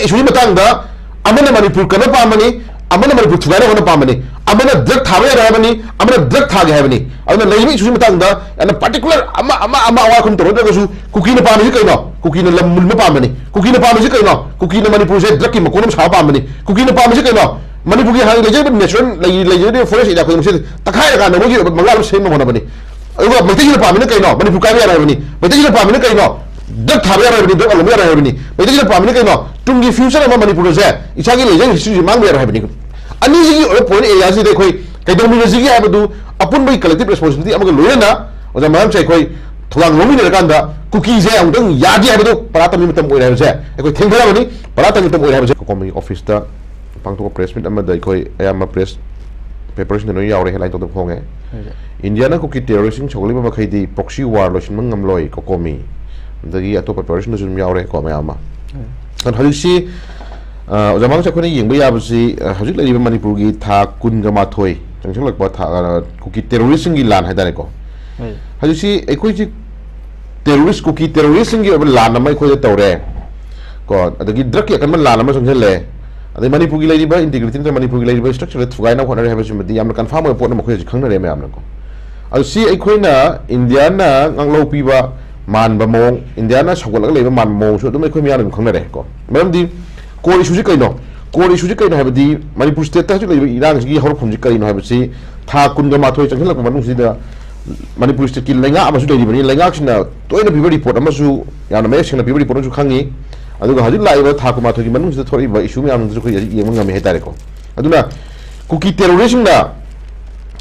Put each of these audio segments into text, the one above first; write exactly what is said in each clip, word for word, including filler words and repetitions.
ꯏꯁꯨꯒꯤ ꯃꯇꯥꯡꯗ ꯑꯃꯅ ꯃꯅꯤꯄꯨꯔ ꯀꯟꯕ ꯄꯥꯝꯕꯅꯤ, ꯑꯃꯅ ꯃꯅꯤꯄꯨꯔ ꯊꯨꯒꯥꯏꯅꯕ ꯍꯣꯠꯅꯕ ꯄꯥꯝꯕꯅꯤ, ꯑꯃꯅ ꯗ꯭ꯔꯒ ꯊꯥꯕ ꯌꯥꯔꯣꯏ ꯍꯥꯏꯕꯅꯤ, ꯑꯃꯅ ꯗ꯭ꯔꯒ ꯊꯥꯒꯦ ꯍꯥꯏꯕꯅꯤ꯫ ꯑꯗꯨꯅ ꯂꯩꯔꯤꯕ ꯏꯁꯨꯒꯤ ꯃꯇꯥꯡꯗ ꯌꯥꯝꯅ ꯄꯥꯔꯇꯤꯀꯨꯂꯔ ꯑꯃ ꯑꯃ ꯑꯃ ꯑꯋꯥ ꯈꯨꯝ ꯇꯧꯔꯗ꯭ꯔꯒꯁꯨ ꯀꯨꯀꯤꯅ ꯄꯥꯝꯃꯤꯁꯤ ꯀꯩꯅꯣ? ꯀꯨꯀꯤꯅ ꯂꯝ ꯃꯨꯟꯕ ꯄꯥꯝꯕꯅꯤ꯫ ꯀꯨꯀꯤꯅ ꯄꯥꯝꯃꯤꯁꯤ ꯀꯩꯅꯣ? ꯀꯨꯀꯤꯅ ꯃꯅꯤꯄꯨꯔꯁꯦ ꯗ꯭ꯔꯒꯀꯤ ꯃꯀꯣꯟ ꯑꯃ ꯁꯥꯕ ꯄꯥꯝꯕꯅꯤ꯫ ꯀꯨꯀꯤꯅ ꯄꯥꯝꯃꯤꯁꯤ ꯀꯩꯅꯣ? ꯃꯅꯤꯄꯨꯔꯒꯤ ꯍꯥꯟꯅ ꯂꯩꯖꯔꯤꯕ natural ꯂꯩ-, ꯂꯩꯖꯔꯤꯕ forest area ꯈꯨꯗꯤꯡꯃꯛꯁꯦ ꯇꯛꯈꯥꯏꯔꯀꯥꯟꯗ ꯃꯣꯏꯒꯤ ꯑꯣꯏꯕ ꯃꯪꯂꯥꯟ ꯑꯃ ꯁꯦꯝꯅꯕ ꯍꯣꯠꯅꯕꯅꯤ꯫ ꯑꯗꯨꯒ ꯃꯩꯇꯩꯁꯤꯅ ꯄꯥꯝꯃꯤꯅ ꯀꯩꯅꯣ? ꯃꯅꯤꯄꯨꯔ ꯀꯥꯏꯕ ꯌꯥꯔꯣꯏ ꯍꯥꯏꯕꯅꯤ꯫ ꯃꯩꯇꯩꯁꯤꯅ ꯄꯥꯝꯃꯤꯅ ꯀꯩꯅꯣ? ꯗ꯭ꯔꯒ ꯊꯥꯕ ꯌꯥꯔꯣꯏ ꯍꯥꯏꯕꯅꯤ, ꯗ꯭ꯔꯒ ꯑꯂꯣꯝꯕ ꯌꯥꯔꯣꯏ ꯍꯥꯏꯕꯅꯤ꯫ ꯃꯩꯇꯩꯁꯤꯅ ꯄꯥꯝꯃꯤꯅ ꯀꯩꯅꯣ? ꯇꯨꯡꯒꯤ future ꯑꯃ ꯃꯅꯤꯄꯨꯔꯗꯁꯦ ꯏꯁꯥꯒꯤ ꯂꯩꯖꯔꯤꯕ historyꯁꯦ ꯃꯥꯡꯕ ꯌꯥꯔꯣꯏ ꯍꯥꯏꯕꯅꯤ꯫ ꯑꯅꯤꯁꯤꯒꯤ ꯑꯣꯏꯕ point areaꯁꯤꯗ ꯑꯩꯈꯣꯏ ꯀꯩꯗꯧꯃꯤꯟꯅꯁꯤꯒꯦ ꯍꯥꯏꯕꯗꯨ ꯑꯄꯨꯟꯕꯒꯤ collective responsibility ꯑꯃꯒ ꯂꯣꯏꯅꯅ ꯑꯣꯖꯥ ꯃꯌꯥꯝꯁꯦ ꯑꯩꯈꯣꯏ ꯊꯧꯗꯥꯡ ꯂꯧꯃꯤꯟꯅꯔꯀꯥꯟꯗ ꯀꯨꯀꯤꯁꯦ ꯑꯃꯨꯛꯇꯪ ꯌꯥꯗꯦ ꯍꯥꯏꯕꯗꯨ ꯄꯔꯥ ꯇꯝꯕꯒꯤ ꯃꯇꯝ ꯑꯣꯏꯔꯦ ꯍꯥꯏꯕꯁꯦ ꯑꯩꯈꯣꯏ ꯊꯦꯡꯊꯔꯕꯅꯤ꯫ ꯄꯔꯥ ꯇꯝꯕꯒꯤ ꯃꯇꯝ ꯑꯣꯏꯔꯦ ꯍꯥꯏꯕꯁꯦ ꯀꯣꯀꯣꯃꯤꯒꯤ officeꯇ ꯄꯥꯡꯊꯣꯛꯄ press meet ꯑꯃꯗ ꯑꯩꯈꯣꯏ ꯑꯌꯥꯝꯕ press paperꯁꯤꯡꯗ ꯂꯣꯏ ꯌꯥꯎꯔꯦ, headline ꯇꯧꯗꯅ ꯐꯣꯡꯉꯦ꯫ ꯍꯣꯏ꯫ ꯏꯟꯗꯤꯌꯥꯅ ꯀꯨꯀꯤ terroristꯁꯤꯡ ꯁꯧꯒꯠꯂꯤꯕ ꯃꯈꯩꯗꯤ proxy war ꯂꯣꯏꯁꯤꯟꯕ ꯉꯝꯂꯣꯏ, ꯀꯣꯀꯣꯃꯤ꯫ ꯑꯗꯒꯤ ꯑꯇꯣꯞꯄ paperꯁꯤꯡꯗꯁꯨ ꯑꯗꯨꯝ ꯌꯥꯎꯔꯦꯀꯣ ꯃꯌꯥꯝ ꯑꯃ꯫ ꯍꯣꯏ꯫ ꯑꯗꯣ ꯍꯧꯖꯤꯛꯁꯤ, ꯑ, ꯑꯣꯖꯥ ꯃꯥꯡꯁꯦ ꯑꯩꯈꯣꯏꯅ ꯌꯦꯡꯕ ꯌꯥꯕꯁꯤ, ꯑ, ꯍꯧꯖꯤꯛ ꯂꯩꯔꯤꯕ ꯃꯅꯤꯄꯨꯔꯒꯤ ꯊꯥ ꯀꯨꯟꯒ ꯃꯥꯊꯣꯏ ꯆꯪꯁꯤꯜꯂꯛꯄ ꯊꯥ, ꯑ, ꯀꯨꯀꯤ terroristꯁꯤꯡꯒꯤ ꯂꯥꯟ ꯍꯥꯏꯇꯥꯔꯦꯀꯣ꯫ ꯍꯣꯏ꯫ ꯍꯧꯖꯤꯛꯁꯤ ꯑꯩꯈꯣꯏꯁꯤ terrorist, ꯀꯨꯀꯤ terroristꯁꯤꯡꯒꯤ ꯑꯣꯏꯕ ꯂꯥꯟ ꯑꯃ ꯑꯩꯈꯣꯏꯗ ꯇꯧꯔꯦ꯫ ꯀꯣ, ꯑꯗꯒꯤ ꯗ꯭ꯔꯒꯀꯤ ꯑꯀꯟꯕ ꯂꯥꯟ ꯑꯃ ꯆꯪꯁꯤꯜꯂꯦ꯫ ꯑꯗꯩ ꯃꯅꯤꯄꯨꯔꯒꯤ ꯂꯩꯔꯤꯕ integrity ꯅꯠꯇ꯭ꯔꯒ ꯃꯅꯤꯄꯨꯔꯒꯤ ꯂꯩꯔꯤꯕ structureꯗ ꯊꯨꯒꯥꯏꯅꯕ ꯍꯣꯠꯅꯔꯦ ꯍꯥꯏꯕꯁꯤꯃꯗꯤ ꯌꯥꯝꯅ confirm ꯑꯣꯏꯕ ꯄꯣꯠ ꯑꯃ ꯑꯩꯈꯣꯏ ꯍꯧꯖꯤꯛ ꯈꯪꯅꯔꯦ ꯃꯌꯥꯝꯅꯀꯣ꯫ ꯑꯗꯨ ꯁꯤ ꯑꯩꯈꯣꯏꯅ ꯏꯟꯗꯤꯌꯥꯅ ꯉꯥꯛꯂꯧ ꯄꯤꯕ ꯃꯥꯟꯕ ꯃꯑꯣꯡ, ꯏꯟꯗꯤꯌꯥꯅ ꯁꯧꯒꯠꯂꯒ ꯂꯩꯕ ꯃꯥꯟꯕ ꯃꯑꯣꯡꯁꯨ ꯑꯗꯨꯝ ꯑꯩꯈꯣꯏ ꯃꯤꯌꯥꯝꯅ ꯑꯗꯨꯝ ꯈꯪꯅꯔꯦꯀꯣ꯫ ꯃꯔꯝꯗꯤ core issueꯁꯤ ꯀꯩꯅꯣ? Core issueꯁꯤ ꯀꯩꯅꯣ ꯍꯥꯏꯕꯗꯤ ꯃꯅꯤꯄꯨꯔ stateꯇ ꯍꯧꯖꯤꯛ ꯂꯩꯔꯤꯕ ꯏꯔꯥꯡꯁꯤꯒꯤ ꯍꯧꯔꯛꯐꯝꯁꯤ ꯀꯔꯤꯅꯣ ꯍꯥꯏꯕꯁꯤ ꯊꯥ ꯀꯨꯟꯒ ꯃꯥꯊꯣꯏ ꯆꯪꯁꯤꯜꯂꯛꯄ ꯃꯅꯨꯡꯁꯤꯗ ꯃꯅꯤꯄꯨꯔ stateꯀꯤ ꯂꯩꯉꯥꯛ ꯑꯃꯁꯨ ꯂꯩꯔꯤꯕꯅꯤ꯫ ꯂꯩꯉꯥꯛꯁꯤꯅ ꯇꯣꯏꯅ ꯄꯤꯕ report ꯑꯃꯁꯨ, ꯌꯥꯝꯅ ꯃꯌꯦꯛ ꯁꯦꯡꯅ ꯄꯤꯕ report ꯑꯃꯁꯨ ꯈꯪꯉꯤ꯫ ꯑꯗꯨꯒ ꯍꯧꯖꯤꯛ ꯂꯥꯛꯏꯕ ꯊꯥ ꯀꯨꯟꯃꯥꯊꯣꯏꯒꯤ ꯃꯅꯨꯡꯁꯤꯗ ꯊꯣꯛꯂꯛꯏꯕ issue ꯃꯌꯥꯝꯗꯨꯁꯨ ꯑꯩꯈꯣꯏ ꯍꯧꯖꯤꯛ ꯌꯦꯡꯕ ꯉꯝꯃꯤ ꯍꯥꯏꯇꯥꯔꯦꯀꯣ꯫ ꯑꯗꯨꯅ ꯀꯨꯀꯤ terroristꯁꯤꯡꯅ,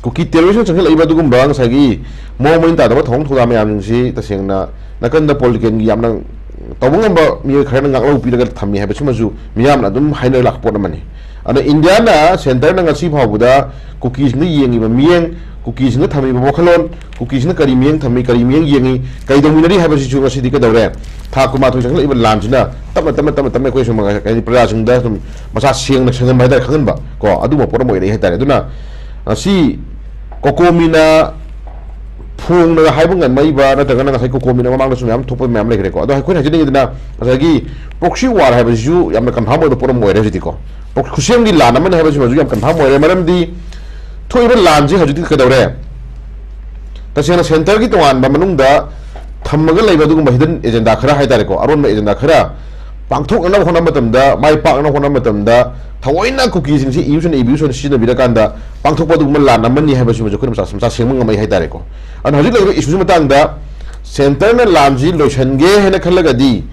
ꯀꯨꯀꯤ terroristꯅ ꯆꯪꯁꯤꯜꯂꯛꯏꯕ ꯑꯗꯨꯒꯨꯝꯕ ꯉꯁꯥꯏꯒꯤ ꯃꯑꯣꯡ ꯃꯔꯤꯟ ꯇꯥꯗꯕ ꯊꯧꯑꯣꯡ ꯊꯧꯗꯥ ꯃꯌꯥꯝꯁꯤꯡꯁꯤ ꯇꯁꯦꯡꯅ ꯅꯥꯀꯟꯗ politicalꯒꯤ ꯌꯥꯝꯅ ꯇꯧꯕ ꯉꯝꯕ ꯃꯤꯑꯣꯏ ꯈꯔꯅ ꯉꯥꯛꯂꯧ ꯄꯤꯔꯒ ꯊꯝꯃꯤ ꯍꯥꯏꯕꯁꯤꯃꯁꯨ ꯃꯤꯌꯥꯝꯅ ꯑꯗꯨꯝ ꯍꯥꯏꯅꯔ ꯂꯥꯛꯄ ꯄꯣꯠ ꯑꯃꯅꯤ꯫ ꯑꯗꯣ ꯏꯟꯗꯤꯌꯥꯅ centreꯅ ꯉꯁꯤ ꯐꯥꯎꯕꯗ ꯀꯨꯀꯤꯁꯤꯡꯗ ꯌꯦꯡꯉꯤꯕ ꯃꯤꯠꯌꯦꯡ, ꯀꯨꯀꯤꯁꯤꯡꯗ ꯊꯝꯃꯤꯕ ꯋꯥꯈꯜꯂꯣꯟ, ꯀꯨꯀꯤꯁꯤꯡꯅ ꯀꯔꯤ ꯃꯤꯠꯌꯦꯡ ꯊꯝꯃꯤ, ꯀꯔꯤ ꯃꯤꯠꯌꯦꯡ ꯌꯦꯡꯉꯤ, ꯀꯩꯗꯧꯃꯤꯟꯅꯔꯤ ꯍꯥꯏꯕꯁꯤꯁꯨ ꯉꯁꯤꯗꯤ ꯀꯩꯗꯧꯔꯦ? ꯊꯥ ꯀꯨꯟꯃꯥꯊꯣꯏ ꯆꯪꯁꯤꯜꯂꯛꯏꯕ ꯂꯥꯟꯁꯤꯅ ꯇꯞꯅ, ꯇꯞꯅ, ꯇꯞꯅ, ꯇꯞꯅ ꯑꯩꯈꯣꯏ ꯁꯨꯝ ꯍꯥꯏꯗꯤ ꯄ꯭ꯔꯖꯥꯁꯤꯡꯗ ꯁꯨꯝ ꯃꯁꯥ ꯁꯦꯡꯅ ꯁꯦꯡꯍꯟꯕ ꯍꯥꯏꯇꯥꯔꯦ, ꯈꯪꯍꯟꯕ ꯀꯣ, ꯑꯗꯨꯒꯨꯝꯕ ꯄꯣꯠ ꯑꯃ ꯑꯣꯏꯔꯛꯏ ꯍꯥꯏꯇꯥꯔꯦ꯫ ꯑꯗꯨꯅ ꯉꯁꯤ ꯀꯣꯀꯣꯃꯤꯅ ꯐꯣꯡꯅ ꯍꯥꯏꯕ ꯉꯝꯃꯛꯏꯕ ꯅꯠꯇ꯭ꯔꯒꯅ ꯉꯁꯥꯏ ꯀꯣꯀꯣꯃꯤꯅ ꯃꯃꯥꯡꯗꯁꯨ ꯃꯌꯥꯝ ꯊꯣꯛꯄ ꯃꯌꯥꯝ ꯂꯩꯈ꯭ꯔꯦꯀꯣ꯫ ꯑꯗꯣ ꯑꯩꯈꯣꯏꯅ ꯍꯥꯏꯖꯅꯤꯡꯉꯤꯗꯅ ꯉꯁꯥꯏꯒꯤ proxy war ꯍꯥꯏꯕꯁꯤꯁꯨ ꯌꯥꯝꯅ confirm ꯑꯣꯏꯕ ꯄꯣꯠ ꯑꯃ ꯑꯣꯏꯔꯦ ꯍꯧꯖꯤꯛꯇꯤꯀꯣ꯫ ꯄ꯭ꯔꯣ- ꯈꯨꯠꯁꯦꯝꯒꯤ ꯂꯥꯟ ꯑꯃꯅꯤ ꯍꯥꯏꯕꯁꯤꯃꯁꯨ ꯌꯥꯝ confirm ꯑꯣꯏꯔꯦ꯫ ꯃꯔꯝꯗꯤ ꯊꯣꯛꯏꯕ ꯂꯥꯟꯁꯤ ꯍꯧꯖꯤꯛꯇꯤ ꯀꯩꯗꯧꯔꯦ? ꯇꯁꯦꯡꯅ centreꯒꯤ ꯇꯣꯉꯥꯟꯕ ꯃꯅꯨꯡꯗ ꯊꯝꯃꯒ ꯂꯩꯕ ꯑꯗꯨꯒꯨꯝꯕ hidden agenda ꯈꯔ ꯍꯥꯏꯇꯥꯔꯦꯀꯣ, ꯑꯔꯣꯟꯕ agenda ꯈꯔ ꯄꯥꯡꯊꯣꯛꯅꯅꯕ ꯍꯣꯠꯅꯕ ꯃꯇꯝꯗ, ꯃꯥꯏ ꯄꯥꯛꯅꯕ ꯍꯣꯠꯅꯕ ꯃꯇꯝꯗ ꯊꯑꯣꯏꯅ ꯀꯨꯀꯤꯁꯤꯡꯁꯤ ꯏꯕꯤꯁꯨꯅ ꯏꯕꯤꯁꯨꯅ ꯁꯤꯖꯤꯟꯅꯕꯤꯔꯀꯥꯟꯗ ꯄꯥꯡꯊꯣꯛꯄ ꯑꯗꯨꯒꯨꯝꯕ ꯂꯥꯟ ꯑꯃꯅꯤ ꯍꯥꯏꯕꯁꯤꯃꯁꯨ ꯑꯩꯈꯣꯏꯅ ꯃꯆꯥ ꯃꯆꯥ ꯁꯦꯡꯕ ꯉꯝꯃꯛꯏ ꯍꯥꯏꯇꯥꯔꯦꯀꯣ꯫ ꯑꯗꯨꯅ ꯍꯧꯖꯤꯛ ꯂꯩꯔꯤꯕ issueꯁꯤ ꯃꯇꯥꯡꯗ centreꯅ ꯂꯥꯟꯁꯤ ꯂꯣꯏꯁꯤꯟꯒꯦ ꯍꯥꯏꯅ ꯈꯜꯂꯒꯗꯤ,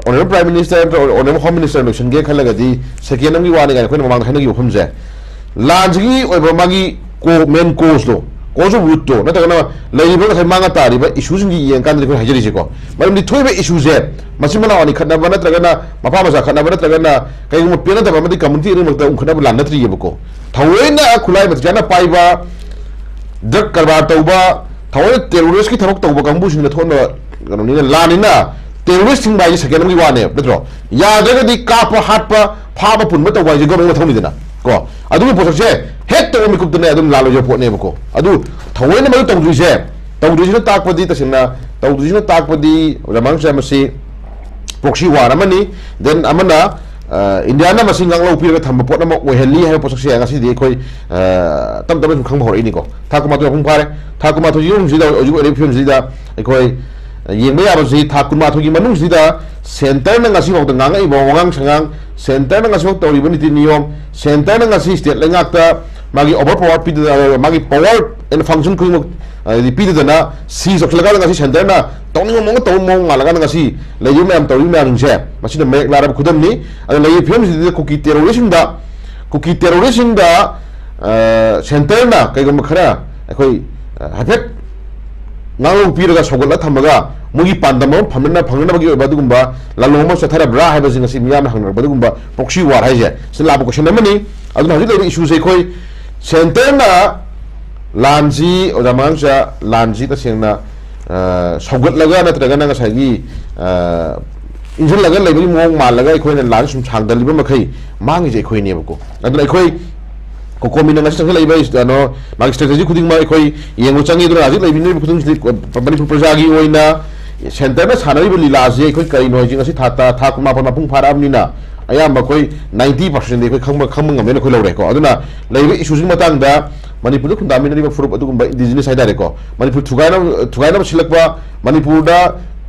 Honourable Prime Minister ꯅꯠꯇ꯭ꯔꯒ Honourable Home Minister ꯂꯣꯏꯁꯤꯟꯒꯦ ꯈꯜꯂꯒꯗꯤ second ꯑꯃꯒꯤ ꯋꯥꯅꯤ ꯀꯥꯏꯅ ꯑꯩꯈꯣꯏꯅ ꯃꯃꯥꯡꯗ ꯍꯥꯏꯅꯈꯤꯕ ꯋꯥꯐꯝꯁꯦ, ꯂꯥꯟꯁꯤꯒꯤ ꯑꯣꯏꯕ ꯃꯥꯒꯤ ꯀꯣ main causeꯗꯣ, cause of rootꯇꯣ, ꯅꯠꯇ꯭ꯔꯒꯅ ꯂꯩꯔꯤꯕ ꯉꯁꯥꯏ ꯃꯥꯡꯉ ꯇꯥꯔꯤꯕ issueꯁꯤꯡꯁꯤ ꯌꯦꯡꯀꯥꯟꯗꯗꯤ ꯑꯩꯈꯣꯏꯅ ꯍꯥꯏꯖꯔꯤꯁꯦꯀꯣ, ꯃꯔꯝꯗꯤ ꯊꯣꯛꯏꯕ issueꯁꯦ ꯃꯆꯤꯟ ꯃꯅꯥꯎ ꯑꯅꯤ ꯈꯠꯅꯕ ꯅꯠꯇ꯭ꯔꯒꯅ ꯃꯄꯥ ꯃꯆꯥ ꯈꯠꯅꯕ ꯅꯠꯇ꯭ꯔꯒꯅ ꯀꯩꯒꯨꯝꯕ ꯄꯦꯟꯅꯗꯕ ꯑꯃꯗꯤ community ꯑꯅꯤꯃꯛꯇ ꯎꯈꯠꯅꯕ ꯂꯥꯟ ꯅꯠꯇ꯭ꯔꯤꯑꯕꯀꯣ꯫ ꯊꯑꯣꯏꯅ ꯈꯨꯠꯂꯥꯏ ꯃꯇꯤꯛ ꯆꯥꯅ ꯄꯥꯏꯕ, drug ꯀꯔꯕꯥꯔ ꯇꯧꯕ, ꯊꯑꯣꯏꯅ terroristꯀꯤ ꯊꯕꯛ ꯇꯧꯕ ꯀꯥꯡꯕꯨꯁꯤꯡꯅ ꯊꯣꯛꯍꯟꯕ ꯀꯩꯅꯣꯅꯤꯅ, ꯂꯥꯟꯅꯤꯅ꯫ Terrorist ꯊꯤꯡꯕ ꯍꯥꯏꯁꯦ second ꯑꯃꯒꯤ ꯋꯥꯅꯦꯕ, ꯅꯠꯇ꯭ꯔꯣ? ꯌꯥꯗ꯭ꯔꯒꯗꯤ ꯀꯥꯞꯄ, ꯍꯥꯠꯄ, ꯐꯥꯕ ꯄꯨꯟꯕ ꯇꯧꯕ ꯍꯥꯏꯁꯦ government ꯃꯊꯧꯅꯤꯗꯅ ꯀꯣ꯫ ꯑꯗꯨꯒꯤ ꯄꯣꯠꯁꯛꯁꯦ ꯍꯦꯛ ꯇꯧꯕ ꯃꯤꯀꯨꯞꯇꯅꯦ ꯑꯗꯨꯝ ꯂꯥꯜꯂꯣꯏꯗꯕ ꯄꯣꯠꯅꯦꯕꯀꯣ꯫ ꯑꯗꯨ ꯊꯑꯣꯏꯅ ꯃꯗꯨ ꯇꯧꯗ꯭ꯔꯤꯁꯦ, ꯇꯧꯗ꯭ꯔꯤꯁꯤꯅ ꯇꯥꯛꯄꯗꯤ, ꯇꯁꯦꯡꯅ ꯇꯧꯗ꯭ꯔꯤꯁꯤꯅ ꯇꯥꯛꯄꯗꯤ, ꯑꯣꯖꯥ ꯃꯥꯡꯁꯦ ꯃꯁꯤ proxy war ꯑꯃꯅꯤ꯫ Then ꯑꯃꯅ, ꯑ, ꯏꯟꯗꯤꯌꯥꯅ ꯃꯁꯤ ꯉꯥꯛꯂꯧ ꯄꯤꯔꯒ ꯊꯝꯕ ꯄꯣꯠ ꯑꯃ ꯑꯣꯏꯍꯜꯂꯤ ꯍꯥꯏꯕ ꯄꯣꯠꯁꯛꯁꯦ ꯉꯁꯤꯗꯤ ꯑꯩꯈꯣꯏ, ꯑ, ꯇꯞ ꯇꯞꯅ ꯁꯨꯝ ꯈꯪꯕ ꯍꯧꯔꯛꯏꯅꯤꯀꯣ꯫ ꯊꯥ ꯀꯨꯟꯃꯥꯊꯣꯏ ꯃꯄꯨꯡ ꯐꯥꯔꯦ꯫ ꯊꯥ ꯀꯨꯟꯃꯥꯊꯣꯏꯒꯤ ꯃꯅꯨꯡꯁꯤꯗ, ꯍꯧꯖꯤꯛ ꯑꯣꯏꯔꯤꯕ ꯐꯤꯕꯝꯁꯤꯗ ꯑꯩꯈꯣꯏ, ꯑ, ꯌꯦꯡꯕ ꯌꯥꯕꯁꯤ, ꯊꯥ ꯀꯨꯟꯃꯥꯊꯣꯏꯒꯤ ꯃꯅꯨꯡꯁꯤꯗ centreꯅ ꯉꯁꯤꯐꯥꯎꯗ ꯉꯥꯡꯉꯛꯏꯕ ꯋꯥꯉꯥꯡ ꯁꯉꯥꯡ, centreꯅ ꯉꯁꯤꯐꯥꯎ ꯇꯧꯔꯤꯕ ꯅꯤꯇꯤ ꯅꯤꯌꯣꯝ, centreꯅ ꯉꯁꯤ state ꯂꯩꯉꯥꯛꯇ ꯃꯥꯒꯤ over power ꯄꯤꯗꯅ, ꯃꯥꯒꯤ power and function ꯈꯨꯗꯤꯡꯃꯛ, ꯍꯥꯏꯗꯤ, ꯄꯤꯗꯗꯅ ꯁꯤ ꯆꯥꯎꯁꯤꯜꯂꯀꯥꯟꯗ ꯉꯁꯤ centreꯅ ꯇꯧꯅꯤꯡꯕ ꯃꯑꯣꯡꯗ ꯇꯧꯕ ꯃꯑꯣꯡ ꯃꯥꯜꯂꯀꯥꯟꯗ ꯉꯁꯤ ꯂꯩꯔꯤꯕ ꯃꯌꯥꯝ ꯇꯧꯔꯤꯕ ꯃꯌꯥꯝꯁꯤꯡꯁꯦ, ꯃꯁꯤꯅ ꯃꯌꯦꯛ ꯂꯥꯔꯕ ꯈꯨꯗꯝꯅꯤ꯫ ꯑꯗꯨꯅ ꯂꯩꯔꯤꯕ ꯐꯤꯕꯝꯁꯤꯗ ꯀꯨꯀꯤ terroristꯁꯤꯡꯗ, ꯀꯨꯀꯤ terroristꯁꯤꯡꯗ, ꯑ, centreꯅ ꯀꯩꯒꯨꯝꯕ ꯈꯔ ꯑꯩꯈꯣꯏ, ꯑ, ꯍꯥꯏꯐꯦꯠ ꯉꯥꯡꯂꯧ ꯄꯤꯔꯒ ꯁꯧꯒꯠꯂ ꯊꯝꯃꯒ ꯃꯣꯏꯒꯤ ꯄꯥꯟꯗꯝ ꯑꯃ ꯐꯪꯅ-, ꯐꯪꯅꯅꯕꯒꯤ ꯑꯣꯏꯕ ꯑꯗꯨꯒꯨꯝꯕ ꯂꯥꯂꯣꯡ ꯑꯃ ꯆꯠꯊꯔꯕ꯭ꯔꯥ ꯍꯥꯏꯕꯁꯤ ꯉꯁꯤ ꯃꯤꯌꯥꯝꯅ ꯍꯪꯅꯔꯛꯄ ꯑꯗꯨꯒꯨꯝꯕ proxy war ꯍꯥꯏꯁꯦ ꯁꯤ ꯂꯥꯛꯄ question ꯑꯃꯅꯤ꯫ ꯑꯗꯨꯅ ꯍꯧꯖꯤꯛ ꯂꯩꯔꯤꯕ issueꯁꯦ ꯑꯩꯈꯣꯏ centreꯅ ꯂꯥꯟꯁꯤ, ꯑꯣꯖꯥ ꯃꯉꯥꯡꯆꯥ, ꯂꯥꯟꯁꯤ ꯇꯁꯦꯡꯅ, ꯑ, ꯁꯧꯒꯠꯂꯒ ꯅꯠꯇ꯭ꯔꯒꯅ ꯉꯁꯥꯏꯒꯤ, ꯑ, ꯏꯟꯁꯤꯜꯂꯒ ꯂꯩꯕꯒꯤ ꯃꯑꯣꯡ ꯃꯥꯜꯂꯒ ꯑꯩꯈꯣꯏꯅ ꯂꯥꯟ ꯁꯨꯝ ꯁꯥꯡꯗꯜꯂꯤꯕ ꯃꯈꯩ ꯃꯥꯡꯉꯤꯁꯦ ꯑꯩꯈꯣꯏꯅꯦꯕꯀꯣ꯫ ꯑꯗꯨꯅ ꯑꯩꯈꯣꯏ ꯀꯣꯀꯣꯃꯤꯅ ꯉꯁꯤ ꯆꯪꯁꯤꯜꯂꯛꯏꯕ ꯀꯩꯅꯣ ꯃꯥꯒꯤ ꯁ꯭ꯇ꯭ꯔꯦꯇꯦꯖꯤ ꯈꯨꯗꯤꯡꯃꯛ ꯑꯩꯈꯣꯏ ꯌꯦꯡꯕ ꯆꯪꯉꯤ꯫ ꯑꯗꯨꯅ ꯍꯧꯖꯤꯛ ꯂꯩꯕꯤꯔꯤꯕ ꯈꯨꯗꯤꯡꯁꯤꯗꯤ ꯃꯅꯤꯄꯨꯔ ꯄ꯭ꯔꯖꯥꯒꯤ ꯑꯣꯏꯅ ꯁꯦꯟꯇꯔꯅ ꯁꯥꯟꯅꯔꯤꯕ ꯂꯤꯂꯥꯁꯤ ꯑꯩꯈꯣꯏ ꯀꯔꯤꯅꯣ ꯍꯥꯏꯁꯤ ꯉꯁꯤ ꯊꯥ ꯇ- ꯊꯥ ꯀꯨꯟꯃꯥꯄꯟ ꯃꯄꯨꯡ ꯐꯥꯔꯛꯑꯕꯅꯤꯅ ꯑꯌꯥꯝꯕ ꯑꯩꯈꯣꯏ ꯅꯥꯏꯟꯇꯤ ꯄꯥꯔꯁꯦꯟꯗꯤ ꯑꯩꯈꯣꯏ ꯈꯪꯕ ꯈꯪꯕ ꯉꯝꯃꯦꯅ ꯑꯩꯈꯣꯏ ꯂꯧꯔꯦꯀꯣ꯫ ꯑꯗꯨꯅ ꯂꯩꯔꯤꯕ ꯏꯁꯨꯁꯤꯒꯤ ꯃꯇꯥꯡꯗ ꯃꯅꯤꯄꯨꯔꯗ ꯈꯨꯟꯗꯥꯃꯤꯟꯅꯔꯤꯕ ꯐꯨꯔꯨꯞ ꯑꯗꯨꯒꯨꯝꯕ ꯏꯟꯗꯤꯖꯤꯅꯁ ꯍꯥꯏꯇꯥꯔꯦꯀꯣ, ꯃꯅꯤꯄꯨꯔ ꯊꯨꯒꯥꯏꯅꯕ ꯊꯨꯒꯥꯏꯅꯕ ꯁꯤꯜꯂꯛꯄ, ꯃꯅꯤꯄꯨꯔꯗ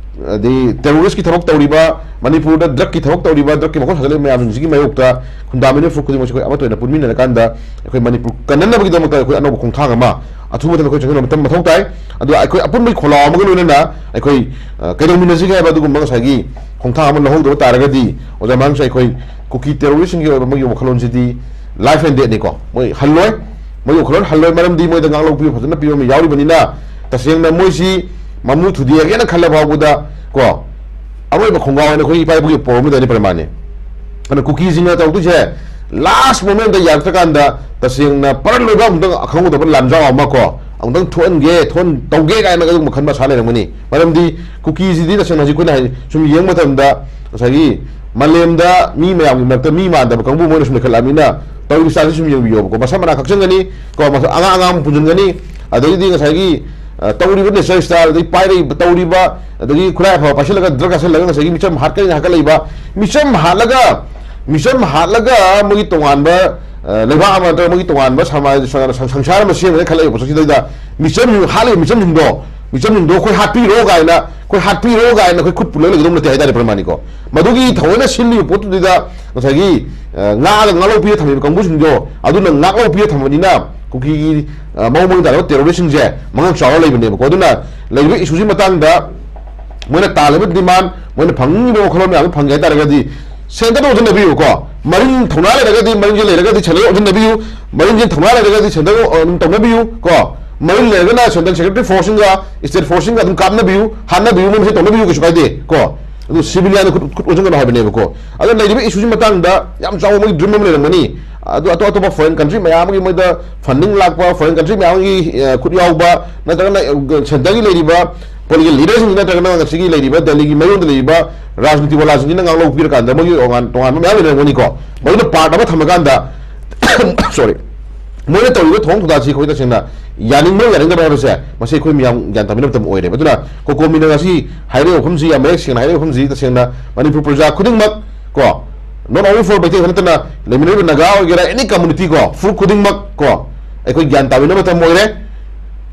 ꯑꯗꯩ ꯇꯦꯔꯣꯔꯤꯁꯀꯤ ꯊꯕꯛ ꯇꯧꯔꯤꯕ, ꯃꯅꯤꯄꯨꯔꯗ ꯗ꯭ꯔꯒꯀꯤ ꯊꯕꯛ ꯇꯧꯔꯤꯕ, ꯗ꯭ꯔꯒꯀꯤ ꯃꯈꯣꯟ ꯁꯥꯒꯠꯂꯤꯕ ꯃꯌꯥꯝꯁꯤꯡꯁꯤꯒꯤ ꯃꯥꯌꯣꯛꯇ ꯈꯨꯟꯗꯥꯃꯤꯟꯅꯔꯤꯕ ꯐꯨꯔꯨꯞ ꯈꯨꯗꯤꯡꯃꯛꯁꯦ ꯑꯩꯈꯣꯏ ꯑꯃꯠꯇ ꯑꯣꯏꯅ ꯄꯨꯟꯃꯤꯟꯅꯔꯀꯥꯟꯗ ꯑꯩꯈꯣꯏ ꯃꯅꯤꯄꯨꯔ ꯀꯟꯅꯅꯕꯒꯤꯗꯃꯛꯇ ꯑꯩꯈꯣꯏ ꯑꯅꯧꯕ ꯈꯣꯡꯊꯥꯡ ꯑꯃ ꯑꯊꯨꯕ ꯃꯇꯝꯗ ꯑꯩꯈꯣꯏ ꯆꯪꯁꯤꯟꯕ ꯃꯇꯝ ꯃꯊꯧ ꯇꯥꯏ꯫ ꯑꯗꯨ ꯑꯩꯈꯣꯏ ꯑꯄꯨꯟꯕꯒꯤ ꯈꯣꯜꯂꯥꯎ ꯑꯃꯒ ꯂꯣꯏꯅꯅ ꯑꯩꯈꯣꯏ, ꯑ, ꯀꯩꯗꯧꯃꯤꯟꯅꯁꯤꯒꯦ ꯍꯥꯏꯕ ꯑꯗꯨꯒꯨꯝꯕ ꯉꯁꯥꯏꯒꯤ ꯈꯣꯡꯊꯥꯡ ꯑꯃ ꯂꯧꯍꯧꯗꯕ ꯇꯥꯔꯒꯗꯤ ꯑꯣꯖꯥ ꯃꯌꯥꯝꯁꯦ ꯑꯩꯈꯣꯏ ꯀꯨꯀꯤ ꯇꯦꯔꯣꯔꯤꯁ꯭ꯠꯁꯤꯡꯒꯤ ꯑꯣꯏꯕ ꯃꯣꯏꯒꯤ ꯋꯥꯈꯜꯂꯣꯟꯁꯤꯗꯤ life and deathꯅꯤꯀꯣ꯫ ꯃꯣꯏ ꯍꯜꯂꯣꯏ, ꯃꯣꯏ ꯋꯥꯈꯜꯂꯣꯟ ꯍꯜꯂꯣꯏ, ꯃꯔꯝꯗꯤ ꯃꯣꯏꯗ ꯉꯥꯛꯂꯧ ꯄꯤꯕ ꯐꯖꯅ ꯄꯤꯕ ꯑꯃ ꯌꯥꯎꯔꯤꯕꯅꯤꯅ ꯇꯁꯦꯡꯅ ꯃꯣꯏꯁꯤ ꯃꯃꯨ ꯊꯨꯗꯦꯛꯑꯒꯦꯅ ꯈꯜꯂ ꯐꯥꯎꯕꯗ ꯀꯣ, ꯑꯔꯣꯏꯕ ꯈꯣꯡꯒꯥꯎ ꯍꯥꯏꯅ ꯑꯩꯈꯣꯏ ꯏꯄꯥ ꯏꯄꯨꯒꯤ ꯄꯣꯔꯝꯗꯨꯗꯅꯤ ꯄ꯭ꯔꯃꯥꯟꯅꯦ꯫ ꯑꯗꯨꯅ ꯀꯨꯀꯤꯁꯤꯡꯅ ꯇꯧꯗꯣꯏꯁꯦ last momentꯗ ꯌꯥꯔꯛꯇ꯭ꯔꯀꯥꯟꯗ ꯇꯁꯦꯡꯅ ꯄꯔꯟ ꯂꯣꯏꯕ ꯑꯃꯨꯛꯇꯪ ꯑꯈꯪꯍꯧꯗꯕ ꯂꯥꯟꯖꯥꯎ ꯑꯃ ꯀꯣ, ꯑꯃꯨꯛꯇꯪ ꯊꯣꯛꯍꯟꯒꯦ, ꯊꯣꯛꯍꯟ-, ꯇꯧꯒꯦ ꯀꯥꯏꯅ ꯑꯗꯨꯒꯨꯝꯕ ꯈꯟꯕ ꯁꯥ ꯂꯩꯔꯝꯒꯅꯤ꯫ ꯃꯔꯝꯗꯤ ꯀꯨꯀꯤꯁꯤꯗꯤ ꯇꯁꯦꯡꯅ ꯍꯧꯖꯤꯛ ꯑꯩꯈꯣꯏꯅ ꯍꯥꯏ-, ꯁꯨꯝ ꯌꯦꯡꯕ ꯃꯇꯝꯗ ꯉꯁꯥꯏꯒꯤ ꯃꯥꯂꯦꯝꯗ ꯃꯤ ꯃꯌꯥꯝꯒꯤ ꯃꯔꯛꯇ ꯃꯤ ꯃꯥꯟꯗꯕ ꯀꯥꯡꯕꯨ ꯃꯣꯏꯅ ꯁꯨꯝ ꯂꯩꯈꯠꯂꯛꯑꯕꯅꯤꯅ ꯇꯧꯔꯤꯕ ꯏꯁꯇꯥꯏꯜꯁꯤ ꯁꯨꯝ ꯌꯦꯡꯕꯤꯌꯣꯕꯀꯣ꯫ ꯃꯁꯝ ꯃꯅꯥ ꯈꯛꯆꯪꯒꯅꯤ ꯀꯣ, ꯃꯁꯝ ꯑꯉꯥꯡ ꯑꯉꯥꯡ ꯄꯨꯟꯁꯤꯟꯒꯅꯤ, ꯑꯗꯒꯤꯗꯤ ꯉꯁꯥꯏꯒꯤ, ꯑ, ꯇꯧꯔꯤꯕ nature style, ꯑꯗꯒꯤ ꯄꯥꯏꯔꯛꯏꯕ, ꯇꯧꯔꯤꯕ, ꯑꯗꯒꯤ ꯈꯨꯠꯂꯥꯏ ꯑꯐꯕ ꯄꯥꯏꯁꯤꯜꯂꯒ ꯗ꯭ꯔꯒ ꯆꯥꯁꯤꯜꯂꯒ ꯉꯁꯥꯏꯒꯤ ꯃꯤꯆꯝ ꯍꯥꯠꯀꯅꯤ ꯍꯥꯠꯀꯠꯂꯛꯏꯕ, ꯃꯤꯆꯝ ꯍꯥꯠꯂꯒ, ꯃꯤꯆꯝ ꯍꯥꯠꯂꯒ ꯃꯣꯏꯒꯤ ꯇꯣꯉꯥꯟꯕ, ꯑ, ꯂꯩꯕꯥꯛ ꯑꯃ ꯅꯠꯇ꯭ꯔꯒ ꯃꯣꯏꯒꯤ ꯇꯣꯉꯥꯟꯕ ꯁꯃꯥꯖ, ꯁꯪ-, ꯁꯪ-, ꯁꯪꯁꯥꯔ ꯑꯃ ꯁꯦꯝꯒꯅꯤ ꯈꯜꯂꯛꯏꯕ ꯄꯣꯠꯁꯛꯁꯤꯗꯩꯗ ꯃꯤꯆꯝ ꯍꯥꯠꯂꯤꯕ ꯃꯤꯆꯝꯁꯤꯡꯗꯣ, ꯃꯤꯆꯝꯁꯤꯡꯗꯣ ꯑꯩꯈꯣꯏ ꯍꯥꯠꯄꯤꯔꯣ ꯀꯥꯏꯅ, ꯑꯩꯈꯣꯏ ꯍꯥꯠꯄꯤꯔꯣ ꯀꯥꯏꯅ ꯑꯩꯈꯣꯏ ꯈꯨꯠ ꯄꯨꯜꯂꯒ ꯂꯩꯒꯗꯧ ꯅꯠꯇꯦ ꯍꯥꯏꯇꯥꯔꯦ ꯄ꯭ꯔꯃꯥꯅꯤꯀꯣ꯫ ꯃꯗꯨꯒꯤ ꯊꯑꯣꯏꯅ ꯁꯤꯜꯂꯤꯕ ꯄꯣꯠꯇꯨꯗ ꯉꯁꯥꯏꯒꯤ, ꯑ, ꯉꯥꯛꯑꯒ ꯉꯥꯛꯂꯧ ꯄꯤꯔ ꯊꯝꯃꯤꯕ ꯀꯥꯡꯕꯨꯁꯤꯡꯗꯣ ꯑꯗꯨꯅ ꯉꯥꯛꯂꯧ ꯄꯤꯔ ꯊꯝꯕꯅꯤꯅ ꯀꯨꯀꯤꯒꯤ, ꯑ, ꯃꯑꯣꯡ ꯃꯔꯤꯟ ꯇꯥꯔꯕ ꯇꯦꯔꯣꯔꯤꯁꯁꯤꯡꯁꯦ ꯃꯉꯛ ꯆꯥꯎꯔ ꯂꯩꯕꯅꯦꯕꯀꯣ꯫ ꯑꯗꯨꯅ ꯂꯩꯔꯤꯕ ꯏꯁꯨꯁꯤ ꯃꯇꯥꯡꯗ ꯃꯣꯏꯅ ꯇꯥꯜꯂꯤꯕ ꯗꯤꯃꯥꯟ, ꯃꯣꯏꯅ ꯐꯪꯅꯤꯡꯉꯤꯕ ꯋꯥꯈꯜꯂꯣꯟ ꯃꯌꯥꯝꯗꯣ ꯐꯪꯒꯦ ꯍꯥꯏ ꯇꯥꯔꯒꯗꯤ ꯁꯦꯟꯇꯔꯗ ꯑꯣꯟꯁꯤꯟꯅꯕꯤꯌꯨꯀꯣ꯫ ꯃꯔꯤꯟ ꯊꯧꯅꯥ ꯂꯩꯔꯒꯗꯤ, ꯃꯔꯤꯟꯁꯦ ꯂꯩꯔꯒꯗꯤ ꯁꯦꯟꯇꯔꯗ ꯑꯣꯟꯁꯤꯟꯅꯕꯤꯌꯨ, ꯃꯔꯤꯟꯁꯦ ꯊꯧꯅꯥ ꯂꯩꯔꯒꯗꯤ ꯁꯦꯟꯇꯔꯗ, ꯑ, ꯑꯗꯨꯝ ꯇꯧꯅꯕꯤꯌꯨ ꯀꯣ꯫ ꯃꯔꯤꯟ ꯂꯩꯔꯒꯅ ꯁꯦꯟꯇ꯭ꯔꯦꯜ ꯁꯦꯀ꯭ꯌꯨꯔꯤꯇꯤ ꯐꯣꯔꯁꯁꯤꯡꯒ ꯁ꯭ꯇꯦꯠ ꯐꯣꯔꯁꯁꯤꯡꯒ ꯑꯗꯨꯝ ꯀꯥꯞꯅꯕꯤꯌꯨ, ꯍꯥꯠꯅꯕꯤꯌꯨ, ꯃꯣꯏ ꯃꯁꯦꯟ ꯇꯧꯅꯕꯤꯌꯨ, ꯀꯩꯁꯨ ꯀꯥꯏꯗꯦ ꯀꯣ꯫ ꯑꯗꯨ ꯁꯤꯚꯤꯂꯤꯌꯟꯗ ꯈꯨꯠ, ꯈꯨꯠ ꯑꯣꯟꯁꯤꯟꯒꯅꯨ ꯍꯥꯏꯕꯅꯦꯕꯀꯣ꯫ ꯑꯗꯣ ꯂꯩꯔꯤꯕ ꯏꯁꯨꯁꯤ ꯃꯇꯥꯡꯗ ꯌꯥꯝ ꯆꯥꯎꯕ ꯃꯣꯏꯒꯤ ꯗ꯭ꯔꯤꯝ ꯑꯃ ꯂꯩꯔꯝꯒꯅꯤ꯫ ꯑꯗꯨ ꯑꯇꯣꯞ ꯑꯇꯣꯞꯄ ꯐꯣꯔꯦꯟ ꯀꯟꯇ꯭ꯔꯤ ꯃꯌꯥꯝ ꯑꯃꯒꯤ ꯃꯣꯏꯗ ꯐꯟꯗꯤꯡ ꯂꯥꯛꯄ, ꯐꯣꯔꯦꯟ ꯀꯟꯇ꯭ꯔꯤ ꯃꯌꯥꯝ ꯑꯃꯒꯤ, ꯑ, ꯈꯨꯠ ꯌꯥꯎꯕ, ꯅꯠꯇ꯭ꯔꯒꯅ, ꯑ, ꯁꯦꯟꯇꯔꯒꯤ ꯂꯩꯔꯤꯕ ꯄꯣꯂꯤꯇꯤꯀꯦꯜ ꯂꯤꯗꯔꯁꯤꯡ ꯅꯠꯇ꯭ꯔꯒꯅ ꯉꯁꯤꯒꯤ ꯂꯩꯔꯤꯕ ꯗꯦꯜꯂꯤꯒꯤ ꯃꯌꯣꯟꯗ ꯂꯩꯔꯤꯕ ꯔꯥꯖꯅꯤꯇꯤ ꯋꯥꯂꯥꯁꯤꯡꯁꯤꯅ ꯉꯥꯡꯂꯧ ꯄꯤꯔꯀꯥꯟꯗ ꯃꯣꯏꯒꯤ ꯇꯣꯉꯥꯟ ꯇꯣꯉꯥꯟꯕ ꯃꯌꯥꯝ ꯂꯩꯔꯝꯒꯅꯤꯀꯣ꯫ ꯃꯗꯨꯅ ꯄꯥꯔꯠ ꯑꯃ ꯊꯝꯃꯀꯥꯟꯗ, ꯁꯣꯔꯤ, ꯃꯣꯏꯅ ꯇꯧꯔꯤꯕ ꯊꯧꯑꯣꯡ ꯊꯧꯗꯥꯁꯤ ꯑꯩꯈꯣꯏ ꯇꯁꯦꯡꯅ ꯌꯥꯅꯤꯡꯕ ꯌꯥꯅꯤꯡꯗꯕ ꯍꯥꯏꯕꯁꯦ, ꯃꯁꯤ ꯑꯩꯈꯣꯏ ꯃꯤꯌꯥꯝ ꯒ꯭ꯌꯥꯟ ꯇꯥꯃꯤꯟꯅꯕ ꯃꯇꯝ ꯑꯣꯏꯔꯦꯕ꯫ ꯑꯗꯨꯅ ꯀꯣꯀꯣꯃꯤꯅ ꯉꯁꯤ ꯍꯥꯏꯔꯤꯕ ꯋꯥꯐꯝꯁꯤ, ꯌꯥꯝ ꯃꯌꯦꯛ ꯁꯦꯡꯅ ꯍꯥꯏꯔꯤꯕ ꯋꯥꯐꯝꯁꯤ, ꯇꯁꯦꯡꯅ ꯃꯅꯤꯄꯨꯔ ꯄ꯭ꯔꯖꯥ ꯈꯨꯗꯤꯡꯃꯛ ꯀꯣ, not only for ꯃꯩꯇꯩ ꯈꯛꯇ ꯅꯠꯇꯅ, ꯂꯩꯃꯤꯟꯅꯔꯤꯕ ꯅꯥꯒꯥ ꯑꯣꯏꯒꯦꯔꯥ, ꯑꯦꯅꯤ ꯀꯝꯃꯨꯅꯤꯇꯤ ꯀꯣ, ꯐꯨꯔꯨꯞ ꯈꯨꯗꯤꯡꯃꯛ ꯀꯣ, ꯑꯩꯈꯣꯏ ꯒ꯭ꯌꯥꯟ ꯇꯥꯃꯤꯟꯅꯕ ꯃꯇꯝ ꯑꯣꯏꯔꯦ꯫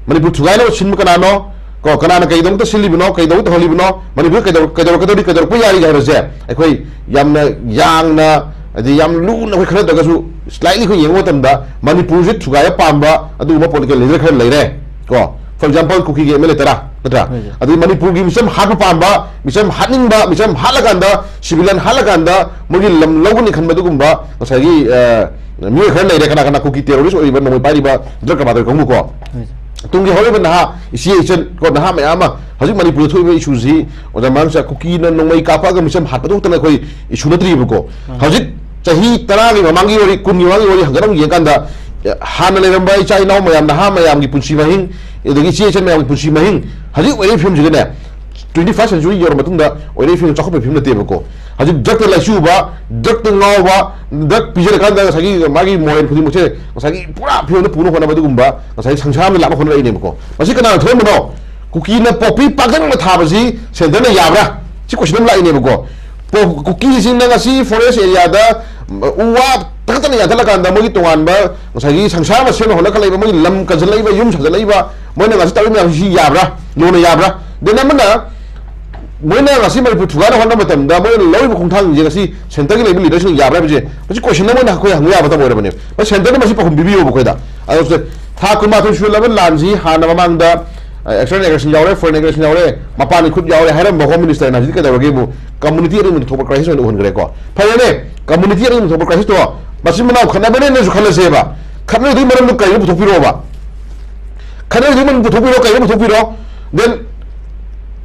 ꯃꯅꯤꯄꯨꯔ ꯊꯨꯒꯥꯏꯅꯕ ꯁꯤꯟꯕ ꯀꯅꯥꯅꯣ? ꯀꯣ, ꯀꯅꯥꯅ ꯀꯩꯗꯃꯛꯇ ꯁꯤꯜꯂꯤꯕꯅꯣ? ꯀꯩꯗꯧ ꯇꯧꯍꯜꯂꯤꯕꯅꯣ? ꯃꯅꯤꯄꯨꯔꯗ ꯀꯩꯗꯧ-, ꯀꯩꯗꯧꯔꯛꯀꯗꯧꯔꯤ, ꯀꯩꯗꯧꯔꯛꯄ ꯌꯥꯔꯤꯒꯦ ꯍꯥꯏꯕꯁꯦ ꯑꯩꯈꯣꯏ ꯌꯥꯝꯅ ꯌꯥꯡꯅ, ꯍꯥꯏꯗꯤ ꯌꯥꯝ ꯂꯨꯅ ꯑꯩꯈꯣꯏ ꯈꯟꯅꯗ꯭ꯔꯒꯁꯨ, slightly ꯑꯩꯈꯣꯏ ꯌꯦꯡꯕ ꯃꯇꯝꯗ ꯃꯅꯤꯄꯨꯔꯁꯦ ꯊꯨꯒꯥꯏꯕ ꯄꯥꯝꯕ ꯑꯗꯨꯒꯨꯕ political leader ꯈꯔ ꯂꯩꯔꯦ꯫ ꯀꯣ, for example, ꯀꯨꯀꯤꯒꯤ M L A ꯇꯔꯥ, ꯅꯠꯇ꯭ꯔꯥ? ꯍꯣꯏ, ꯁꯥꯔ꯫ ꯑꯗꯩ ꯃꯅꯤꯄꯨꯔꯒꯤ ꯃꯤꯆꯝ ꯍꯥꯠꯄ ꯄꯥꯝꯕ, ꯃꯤꯆꯝ ꯍꯥꯠꯅꯤꯡꯕ, ꯃꯤꯆꯝ ꯍꯥꯠꯂꯀꯥꯟꯗ, civilian ꯍꯥꯠꯂꯀꯥꯟꯗ ꯃꯣꯏꯒꯤ ꯂꯝ ꯂꯧꯒꯅꯤ ꯈꯟꯕ ꯑꯗꯨꯒꯨꯝꯕ ꯉꯁꯥꯏꯒꯤ, ꯑ, ꯃꯤꯑꯣꯏ ꯈꯔ ꯂꯩꯔꯦ꯫ ꯀꯅꯥ ꯀꯅꯥ? ꯀꯨꯀꯤ terrorist ꯑꯣꯏꯔꯤꯕ, ꯅꯣꯡꯃꯩ ꯄꯥꯏꯔꯤꯕ, drug ꯀꯔꯕꯥꯔ ꯇꯧꯔꯤ ꯀꯥꯡꯕꯨ ꯀꯣ꯫ ꯍꯣꯏ, ꯁꯥꯔ꯫ ꯇꯨꯡꯒꯤ ꯍꯧꯔꯛꯏꯕ ꯅꯍꯥ, ꯏꯆꯦ ꯏꯆꯟ ꯀꯣ, ꯅꯍꯥ ꯃꯌꯥꯝ ꯑꯃ, ꯍꯧꯖꯤꯛ ꯃꯅꯤꯄꯨꯔꯗ ꯊꯣꯛꯏꯕ issue ꯁꯤ, ꯑꯣꯖꯥ ꯃꯥꯡꯁꯥ, ꯀꯨꯀꯤꯅ ꯅꯣꯡꯃꯩ ꯀꯥꯞꯄꯛꯑꯒ ꯃꯤꯆꯝ ꯍꯥꯠꯄꯗꯨ ꯈꯛꯇꯅ ꯑꯩꯈꯣꯏ issue ꯅꯠꯇ꯭ꯔꯤꯕꯀꯣ꯫ ꯑꯥ꯫ ꯍꯧꯖꯤꯛ ꯆꯍꯤ ꯇꯔꯥꯒꯤ ꯃꯃꯥꯡꯒꯤ ꯋꯥꯔꯤ, ꯀꯨꯟꯒꯤ ꯃꯃꯥꯡꯒꯤ ꯋꯥꯔꯤ ꯍꯪꯒꯠ ꯑꯃꯨꯛ ꯌꯦꯡꯀꯥꯟꯗ, ꯑꯦ, ꯍꯥꯟꯅ ꯂꯩꯔꯝꯕ ꯏꯆꯥ ꯏꯅꯥꯎ ꯃꯌꯥꯝ, ꯅꯍꯥ ꯃꯌꯥꯝꯒꯤ ꯄꯨꯟꯁꯤ ꯃꯍꯤꯡ, ꯑꯗꯒꯤ ꯏꯆꯦ ꯏꯆꯟ ꯃꯌꯥꯝꯒꯤ ꯄꯨꯟꯁꯤ ꯃꯍꯤꯡ, ꯍꯧꯖꯤꯛ ꯑꯣꯏꯔꯤꯕ ꯐꯤꯕꯝꯁꯤꯒꯅꯦ, twenty first century ꯌꯧꯔ ꯃꯇꯨꯡꯗ ꯑꯣꯏꯔꯤꯕ ꯐꯤꯕꯝ, ꯆꯥꯎꯈꯠꯄꯒꯤ ꯐꯤꯕꯝ ꯅꯠꯇꯦꯕꯀꯣ꯫ ꯍꯧꯖꯤꯛ drug ꯇ ꯂꯥꯏꯆꯨꯕ, drug ꯇ ꯉꯥꯎꯕ, drug ꯄꯤꯖꯔꯀꯥꯟꯗ ꯉꯁꯥꯏꯒꯤ ꯃꯥꯒꯤ ꯃꯣꯔꯦꯜ ꯈꯨꯗꯤꯡꯃꯛꯁꯦ ꯉꯁꯥꯏꯒꯤ ꯄꯨꯔꯥ ꯐꯤꯕꯝꯗ ꯄꯨꯅꯕ ꯍꯣꯠꯅꯕ ꯑꯗꯨꯒꯨꯝꯕ ꯉꯁꯥꯏꯒꯤ ꯁꯪꯁꯥꯔ ꯑꯃꯗ ꯂꯥꯛꯅꯕ ꯍꯣꯠꯅꯔꯛꯏꯅꯦꯕꯀꯣ꯫ ꯃꯁꯤ ꯀꯅꯥꯅ ꯊꯣꯛꯍꯟꯕꯅꯣ? ꯀꯨꯀꯤꯅ ꯄꯣꯄꯤ ꯄꯥꯛꯇꯛꯅꯅ ꯊꯥꯕꯁꯤ centre ꯅ ꯌꯥꯕ꯭ꯔꯥ? ꯁꯤ question ꯑꯃ ꯂꯥꯛꯏꯅꯦꯕꯀꯣ꯫ ꯄꯣ-, ꯀꯨꯀꯤꯁꯤꯡꯅ ꯉꯁꯤ forest area ꯗ ꯎ ꯋꯥ ꯇꯛꯇꯅ ꯌꯥꯟꯊꯠꯂꯀꯥꯟꯗ ꯃꯣꯏꯒꯤ ꯇꯣꯉꯥꯟꯕ ꯉꯁꯥꯏꯒꯤ ꯁꯪꯁꯥꯔ ꯑꯃ ꯁꯦꯝꯅ ꯍꯣꯠꯅꯈꯠꯂꯛꯏꯕ, ꯃꯣꯏꯒꯤ ꯂꯝ ꯀꯟꯁꯤꯜꯂꯛꯏꯕ, ꯌꯨꯝ ꯁꯥꯖꯤꯜꯂꯛꯏꯕ, ꯃꯣꯏꯅ ꯉꯁꯤ ꯇꯧꯔꯤꯕ ꯃꯌꯥꯝꯁꯤ ꯌꯥꯕ꯭ꯔꯥ? ꯂꯣꯅ ꯌꯥꯕ꯭ꯔꯥ? Then ꯑꯃꯅ ꯃꯣꯏꯅ ꯉꯁꯤ ꯃꯅꯤꯄꯨꯔ ꯊꯨꯒꯥꯏꯅꯕ ꯍꯣꯠꯅꯕ ꯃꯇꯝꯗ ꯃꯣꯏꯅ ꯂꯧꯔꯤꯕ ꯈꯣꯡꯊꯥꯡꯁꯤꯡꯁꯦ ꯉꯁꯤ centre ꯒꯤ ꯂꯩꯕ leader ꯁꯤꯡꯅ ꯌꯥꯕ꯭ꯔꯥ ꯍꯥꯏꯕꯁꯦ, ꯃꯁꯤ question ꯑꯃ ꯑꯣꯏꯅ ꯑꯩꯈꯣꯏ ꯍꯪꯕ ꯌꯥꯕ ꯃꯇꯝ ꯑꯣꯏꯔꯕꯅꯦ꯫ ꯃꯁꯤ centre ꯅ ꯃꯁꯤ ꯄꯥꯎꯈꯨꯝ ꯄꯤꯕꯤꯌꯣꯕ ꯑꯩꯈꯣꯏꯗ꯫ ꯑꯗꯣ ꯁꯦ, ꯊꯥ ꯀꯨꯟꯃꯥꯊꯣꯏ ꯁꯨꯔꯕ ꯂꯥꯟꯁꯤ ꯍꯥꯟꯅ ꯃꯃꯥꯡꯗ, ꯑ, external aggression ꯌꯥꯎꯔꯦ, foreign aggression ꯌꯥꯎꯔꯦ, ꯃꯄꯥꯟꯒꯤ ꯈꯨꯠ ꯌꯥꯎꯔꯦ ꯍꯥꯏꯔꯝꯕ Home Minister ꯅ ꯍꯧꯖꯤꯛ ꯀꯩꯗꯧꯔꯒꯦꯕꯨ? Community ꯑꯅꯤꯃꯛ ꯊꯣꯛꯄ crisis ꯑꯣꯏꯅ ꯎꯍꯟꯈ꯭ꯔꯦꯀꯣ꯫ ꯐꯔꯦꯅꯦ, community ꯑꯅꯤꯃꯛ ꯊꯣꯛꯄ crisis ꯇꯣ ꯃꯆꯤꯟ ꯃꯅꯥꯎ ꯈꯠꯅꯕꯅꯦꯅꯁꯨ ꯈꯜꯂꯁꯦꯕ꯫ ꯈꯠꯅꯔꯤꯗꯨꯒꯤ ꯃꯔꯝꯗꯣ ꯀꯔꯤꯅꯣ ꯄꯨꯊꯣꯛꯄꯤꯔꯛꯑꯣꯕ꯫ ꯈꯠꯅꯔꯤꯗꯨꯒꯤ ꯃꯔꯝ ꯄꯨꯊꯣꯛꯄꯤꯔꯣ, ꯀꯔꯤꯅꯣ ꯄꯨꯊꯣꯛꯄꯤꯔꯣ꯫ Then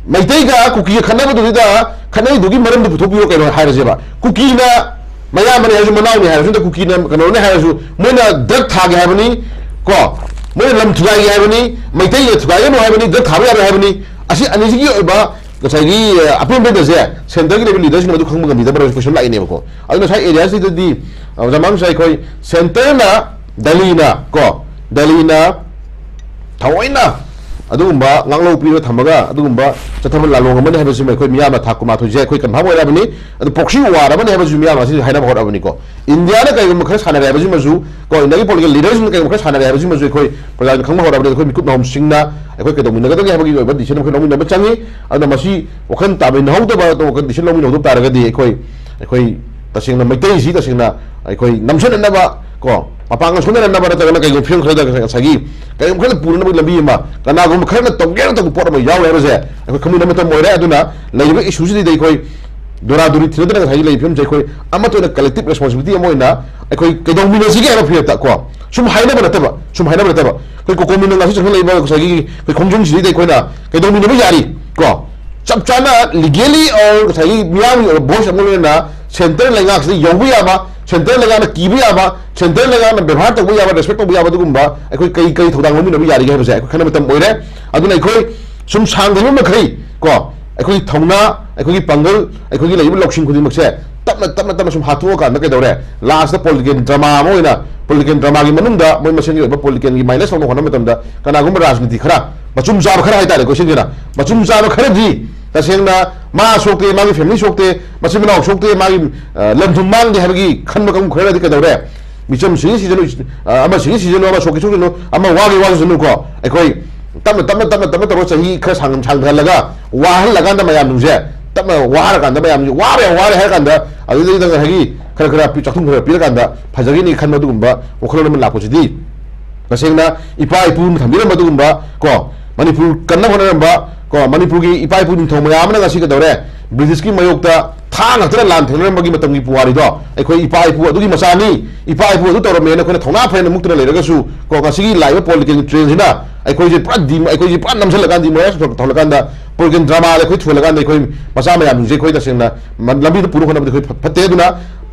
ꯃꯩꯇꯩꯒ ꯀꯨꯀꯤꯒ ꯈꯠꯅꯕꯗꯨꯗ ꯈꯠꯅꯔꯤꯗꯨꯒꯤ ꯃꯔꯝꯗꯨ ꯄꯨꯊꯣꯛꯄꯤꯔꯣ ꯀꯩꯅꯣ ꯍꯥꯏꯔꯁꯦꯕ꯫ ꯀꯨꯀꯤꯅ ꯃꯌꯥꯝꯕꯅꯤ ꯍꯥꯏꯔꯁꯨ, ꯃꯅꯥꯎꯅꯤ ꯍꯥꯏꯔꯁꯨ, ꯅꯠꯇ꯭ꯔ ꯀꯨꯀꯤꯅ ꯀꯩꯅꯣꯅꯤ ꯍꯥꯏꯔꯁꯨ, ꯃꯣꯏꯅ drug ꯊꯥꯒꯦ ꯍꯥꯏꯕꯅꯤ ꯀꯣ, ꯃꯣꯏꯅ ꯂꯝ ꯊꯨꯒꯥꯏꯒꯦ ꯍꯥꯏꯕꯅꯤ, ꯃꯩꯇꯩꯅ ꯊꯨꯒꯥꯏꯒꯅꯨ ꯍꯥꯏꯕꯅꯤ, drug ꯊꯥꯕ ꯌꯥꯔꯣꯏ ꯍꯥꯏꯕꯅꯤ꯫ ꯑꯁꯤ ꯑꯅꯤꯁꯤꯒꯤ ꯑꯣꯏꯕ ꯉꯁꯥꯏꯒꯤ, ꯑ, ꯑꯄꯦꯟꯕꯗꯁꯦ centre ꯒꯤ ꯂꯩꯕ leader ꯁꯤꯡꯅ ꯃꯗꯨ ꯈꯪꯕ ꯉꯝꯕꯤꯗꯕ꯭ꯔꯥ ꯍꯥꯏꯕ question ꯂꯥꯛꯏꯅꯦꯕꯀꯣ꯫ ꯑꯗꯨꯅ ꯉꯁꯥꯏ area ꯁꯤꯗꯗꯤ, ꯑ, ꯑꯣꯖꯥ ꯃꯥꯡꯁꯥ, ꯑꯩꯈꯣꯏ centre ꯅ ꯗꯦꯜꯂꯤꯅ ꯀꯣ, ꯗꯦꯜꯂꯤꯅ ꯊꯑꯣꯏꯅ ꯑꯗꯨꯒꯨꯝꯕ ꯉꯥꯡꯂꯧ ꯄꯤꯔꯒ ꯊꯝꯃꯒ ꯑꯗꯨꯒꯨꯝꯕ ꯆꯠꯊꯕ ꯂꯥꯜꯂꯣꯡ ꯑꯃꯅꯤ ꯍꯥꯏꯕꯁꯤꯃ ꯑꯩꯈꯣꯏ ꯃꯤꯌꯥꯝꯅ ꯊꯥ ꯀꯨꯟꯃꯥꯊꯣꯏꯁꯦ ꯑꯩꯈꯣꯏ ꯀꯟꯐꯥꯝ ꯑꯣꯏꯔꯕꯅꯤ꯫ ꯑꯗꯨ ꯄ꯭ꯔꯣꯛꯁꯤ ꯋꯥꯔ ꯑꯃꯅꯤ ꯍꯥꯏꯕꯁꯤꯁꯨ ꯃꯤꯌꯥꯝ ꯉꯁꯤ ꯍꯥꯏꯅꯕ ꯍꯧꯔꯛꯑꯕꯅꯤꯀꯣ꯫ ꯏꯟꯗꯤꯌꯥꯅ ꯀꯩꯒꯨꯝꯕ ꯈꯔ ꯁꯥꯟꯅꯔꯦ ꯍꯥꯏꯕꯁꯤꯃꯁꯨ ꯀꯣ, ꯏꯟꯗꯤꯌꯥꯒꯤ ꯄꯣꯂꯤꯇꯤꯀꯦꯜ ꯂꯤꯗꯔꯁꯤꯡꯅ ꯀꯩꯒꯨꯝꯕ ꯈꯔ ꯁꯥꯟꯅꯔꯦ ꯍꯥꯏꯕꯁꯤꯃꯁꯨ ꯑꯩꯈꯣꯏ ꯄ꯭ꯔꯖꯥꯅ ꯈꯪꯕ ꯍꯧꯔꯛꯑꯕꯅꯤ꯫ ꯑꯩꯈꯣꯏ ꯃꯤꯀꯨꯞ ꯅꯥꯍꯨꯝꯁꯤꯡꯅ ꯑꯩꯈꯣꯏ ꯀꯩꯗꯧꯃꯤꯟꯅꯒꯗꯒꯦ ꯍꯥꯏꯕꯒꯤ ꯑꯣꯏꯕ ꯗꯤꯁꯤꯖꯟ ꯑꯩꯈꯣꯏ ꯂꯧꯃꯤꯟꯅꯕ ꯆꯪꯉꯤ꯫ ꯑꯗꯨꯅ ꯃꯁꯤ ꯋꯥꯈꯜ ꯇꯥꯃꯤꯟꯅꯍꯧꯗꯕ, ꯋꯥꯈꯜ ꯗꯤꯁꯤꯖꯟ ꯂꯧꯃꯤꯟꯅꯍꯧꯗꯕ ꯇꯥꯔꯒꯗꯤ ꯑꯩꯈꯣꯏ, ꯑꯩꯈꯣꯏ ꯇꯁꯦꯡꯅ ꯃꯩꯇꯩꯁꯤ ꯇꯁꯦꯡꯅ ꯑꯩꯈꯣꯏ ꯅꯝꯁꯤꯟꯅꯅꯕ ꯀꯣ, ꯃꯄꯥꯡꯒꯜ ꯁꯣꯟꯊꯅꯅꯕ ꯅꯠꯇ꯭ꯔꯒꯅ ꯀꯩꯒꯨꯝꯕ ꯐꯤꯕꯝ ꯈꯔꯗ ꯉꯁꯥꯏꯒꯤ ꯀꯩꯒꯨꯝꯕ ꯈꯔꯗ ꯄꯨꯅꯅꯕꯒꯤ ꯂꯝꯕꯤ ꯑꯃ, ꯀꯅꯥꯒꯨꯝꯕ ꯈꯔꯅ ꯇꯧꯒꯦꯅ ꯇꯧꯕ ꯄꯣꯠ ꯑꯃ ꯌꯥꯎꯔꯦ ꯍꯥꯏꯕꯁꯦ ꯑꯩꯈꯣꯏ ꯈꯪꯃꯤꯟꯅꯕ ꯃꯇꯝ ꯑꯣꯏꯔꯦ꯫ ꯑꯗꯨꯅ ꯂꯩꯔꯤꯕ ꯏꯁꯨꯁꯤꯗꯩꯗ ꯑꯩꯈꯣꯏ ꯗꯣꯔꯥꯗꯣꯔꯤ ꯊꯤꯅꯗꯅ ꯉꯁꯥꯏꯒꯤ ꯂꯩꯔꯤꯕ ꯐꯤꯕꯝꯁꯦ ꯑꯩꯈꯣꯏ ꯑꯃꯠꯇ ꯑꯣꯏꯅ ꯀꯂꯦꯛꯇꯤꯚ ꯔꯦꯁꯄꯣꯟꯁꯤꯕꯤꯂꯤꯇꯤ ꯑꯃ ꯑꯣꯏꯅ ꯑꯩꯈꯣꯏ ꯀꯩꯗꯧꯃꯤꯟꯅꯁꯤꯒꯦ ꯍꯥꯏꯕ ꯐꯤꯔꯦꯞꯇ ꯀꯣ, ꯁꯨꯝ ꯍꯥꯏꯅꯕ ꯅꯠꯇꯕ, ꯁꯨꯝ ꯍꯥꯏꯅꯕ ꯅꯠꯇꯕ, ꯑꯩꯈꯣꯏ ꯀꯣꯀꯣꯃꯤꯅ ꯉꯁꯤ ꯆꯪꯁꯤꯜꯂꯛꯏꯕ ꯉꯁꯥꯏꯒꯤ ꯑꯩꯈꯣꯏ ꯈꯣꯡꯖꯪꯁꯤꯗꯩꯗ ꯑꯩꯈꯣꯏꯅ ꯀꯩꯗꯧꯃꯤꯟꯅꯕ ꯌꯥꯔꯤ ꯀꯣ? ꯆꯞ ꯆꯥꯅ ꯂꯤꯒꯦꯂꯤ ꯑꯣꯔ ꯉꯁꯥꯏꯒꯤ ꯃꯤꯌꯥꯝꯒꯤ ꯑꯣꯏꯕ ꯚꯣꯏꯁ ꯑꯃ ꯑꯣꯏꯅ ꯁꯦꯟꯇꯔ ꯂꯩꯉꯥꯛꯁꯤꯗ ꯌꯧꯕ ꯌꯥꯕ, ꯁꯦꯟꯇꯔ ꯂꯩꯉꯥꯛꯅ ꯀꯤꯕ ꯌꯥꯕ, ꯁꯦꯟꯇꯔ ꯂꯩꯉꯥꯛꯅ ꯕꯦꯕꯥꯔ ꯇꯧꯕ ꯌꯥꯕ, ꯔꯦꯁꯄꯦꯛ ꯇꯧꯕ ꯌꯥꯕ, ꯑꯗꯨꯒꯨꯝꯕ ꯑꯩꯈꯣꯏ ꯀꯩ ꯀꯩ ꯊꯧꯗꯥꯡ ꯂꯧꯃꯤꯟꯅꯕ ꯌꯥꯔꯤꯒꯦ ꯍꯥꯏꯕꯁꯦ ꯑꯩꯈꯣꯏ ꯈꯟꯅꯕ ꯃꯇꯝ ꯑꯣꯏꯔꯦ꯫ ꯑꯗꯨꯅ ꯑꯩꯈꯣꯏ ꯁꯨꯝ ꯁꯥꯡꯗꯕ ꯃꯈꯩ ꯀꯣ, ꯑꯩꯈꯣꯏꯒꯤ ꯊꯧꯅꯥ, ꯑꯩꯈꯣꯏꯒꯤ ꯄꯥꯡꯒꯜ, ꯑꯩꯈꯣꯏꯒꯤ ꯂꯩꯔꯤꯕ ꯂꯧꯁꯤꯡ ꯈꯨꯗꯤꯡꯃꯛꯁꯦ ꯇꯞꯅ ꯇꯞꯅ ꯇꯞꯅ ꯁꯨꯝ ꯍꯥꯠꯇꯣꯛꯑꯀꯥꯟꯗ ꯀꯩꯗꯧꯔꯦ? ꯂꯥꯁꯇ ꯄꯣꯂꯤꯇꯤꯀꯦꯜ ꯗ꯭ꯔꯃꯥ ꯑꯃ ꯑꯣꯏꯅ, ꯄꯣꯂꯤꯇꯤꯀꯦꯜ ꯗ꯭ꯔꯃꯥꯒꯤ ꯃꯅꯨꯡꯗ ꯃꯣꯏ ꯃꯁꯦꯟꯒꯤ ꯑꯣꯏꯕ ꯄꯣꯂꯤꯇꯤꯀꯦꯜꯒꯤ ꯃꯥꯏꯅꯁ ꯇꯧꯅꯕ ꯍꯣꯠꯅꯕ ꯃꯇꯝꯗ ꯀꯅꯥꯒꯨꯝꯕ ꯔꯥꯖꯅꯤꯇꯤ ꯈꯔ, ꯃꯆꯨꯝ ꯆꯥꯕ ꯈꯔ ꯍꯥꯏꯇꯥꯔꯦꯀꯣ, ꯏꯁꯦꯡ ꯁꯦꯡꯅ ꯃꯆꯨꯝ ꯆꯥꯕ ꯈꯔꯗꯤ ꯇꯁꯦꯡꯅ ꯃꯥ ꯁꯣꯛꯇꯦ, ꯃꯥꯒꯤ ꯐꯦꯃꯤꯂꯤ ꯁꯣꯛꯇꯦ, ꯃꯆꯤꯟ ꯃꯅꯥꯎ ꯁꯣꯛꯇꯦ, ꯃꯥꯒꯤ, ꯑ, ꯂꯟ ꯊꯨꯝ ꯃꯥꯡꯗꯦ ꯍꯥꯏꯕꯒꯤ ꯈꯟꯕ ꯀꯥꯡꯕꯨ ꯈꯔꯗꯤ ꯀꯩꯗꯧꯔꯦ? ꯃꯤꯆꯝ ꯁꯤꯖꯅꯨ, ꯑ, ꯑꯃ ꯁꯤꯖꯅꯨ, ꯑꯃ ꯁꯣꯛꯀꯤ ꯁꯣꯛꯁꯅꯨ, ꯑꯃ ꯋꯥꯒꯤ ꯋꯥꯁꯅꯨꯀꯣ, ꯑꯩꯈꯣꯏ ꯇꯞꯅ ꯇꯞꯅ ꯇꯞꯅ ꯇꯞꯅ ꯇꯧꯔꯒ ꯆꯍꯤ ꯈꯔ ꯁꯥꯡ-, ꯁꯥꯡꯊꯍꯜꯂꯒ ꯋꯥꯍꯜꯂꯀꯥꯟꯗ ꯃꯌꯥꯝꯁꯤꯡꯁꯦ, ꯇꯞꯅ ꯋꯥꯔꯀꯥꯟꯗ ꯃꯌꯥꯝꯁꯦ ꯋꯥꯔꯦ ꯋꯥꯔꯦ ꯍꯥꯏꯔ ꯀꯥꯟꯗ, ꯑꯗꯨꯗꯩꯗ ꯉꯁꯥꯏꯒꯤ ꯈꯔ ꯈꯔ ꯄꯤ-, ꯆꯥꯛꯊꯨꯝ ꯈꯔ ꯄꯤꯔꯀꯥꯟꯗ ꯐꯖꯒꯅꯤ ꯈꯟꯕ ꯑꯗꯨꯒꯨꯝꯕ ꯋꯥꯈꯜꯂꯣꯟ ꯑꯃ ꯂꯥꯛꯄꯁꯤꯗꯤ ꯇꯁꯦꯡꯅ ꯏꯄꯥ ꯏꯄꯨꯅ ꯊꯝꯕꯤꯔꯝꯕ ꯑꯗꯨꯒꯨꯝꯕ ꯀꯣ, ꯃꯅꯤꯄꯨꯔ ꯀꯟꯅ ꯍꯣꯠꯅꯔꯝꯕ ꯀꯣ, ꯃꯅꯤꯄꯨꯔꯒꯤ ꯏꯄꯥ ꯏꯄꯨ ꯅꯤꯡꯊꯧ ꯃꯌꯥꯝ ꯑꯃꯅ ꯉꯁꯤ ꯀꯩꯗꯧꯔꯦ? ꯕ꯭ꯔꯤꯇꯤꯁꯀꯤ ꯃꯥꯌꯣꯛꯇ ꯊꯥꯡ ꯉꯥꯛꯇꯅ ꯂꯥꯟ ꯊꯦꯡꯅꯔꯝꯕꯒꯤ ꯃꯇꯝꯒꯤ ꯄꯨꯋꯥꯔꯤꯗꯣ ꯑꯩꯈꯣꯏ ꯏꯄꯥ ꯏꯄꯨ ꯑꯗꯨꯒꯤ ꯃꯆꯥꯅꯤ, ꯏꯄꯥ ꯏꯄꯨ ꯑꯗꯨ ꯇꯧꯔꯝꯃꯦꯅ ꯑꯩꯈꯣꯏꯅ ꯊꯧꯅꯥ ꯐꯅ ꯃꯨꯛꯇꯅ ꯂꯩꯔꯒꯁꯨ ꯀꯣ, ꯉꯁꯤꯒꯤ ꯂꯥꯛꯏꯕ ꯄꯣꯂꯤꯇꯤꯀꯦꯜ ꯇ꯭ꯔꯦꯟꯁꯤꯅ ꯑꯩꯈꯣꯏꯁꯦ ꯄꯨꯔꯥ ꯗꯤ-, ꯑꯩꯈꯣꯏꯁꯦ ꯄꯨꯔꯥ ꯅꯝꯁꯤꯜꯂꯀꯥꯟ, ꯗꯤꯃꯣꯔꯥꯏꯁ ꯇꯧꯍꯜꯂꯀꯥꯟꯗ, ꯄꯣꯂꯤꯇꯤꯀꯦꯜ ꯗ꯭ꯔꯃꯥꯗ ꯑꯩꯈꯣꯏ ꯊꯨꯍꯜꯂꯀꯥꯟꯗ ꯑꯩꯈꯣꯏ ꯃꯆꯥ ꯃꯌꯥꯝꯁꯤꯡꯁꯦ ꯑꯩꯈꯣꯏ ꯇꯁꯦꯡꯅ ꯃ-, ꯂꯝꯕꯤꯗ ꯄꯨꯅꯕ ꯍꯣꯠꯅꯕꯗ ꯑꯩꯈꯣꯏ ꯐ-, ꯐꯠꯇꯦ꯫ ꯑꯗꯨꯅ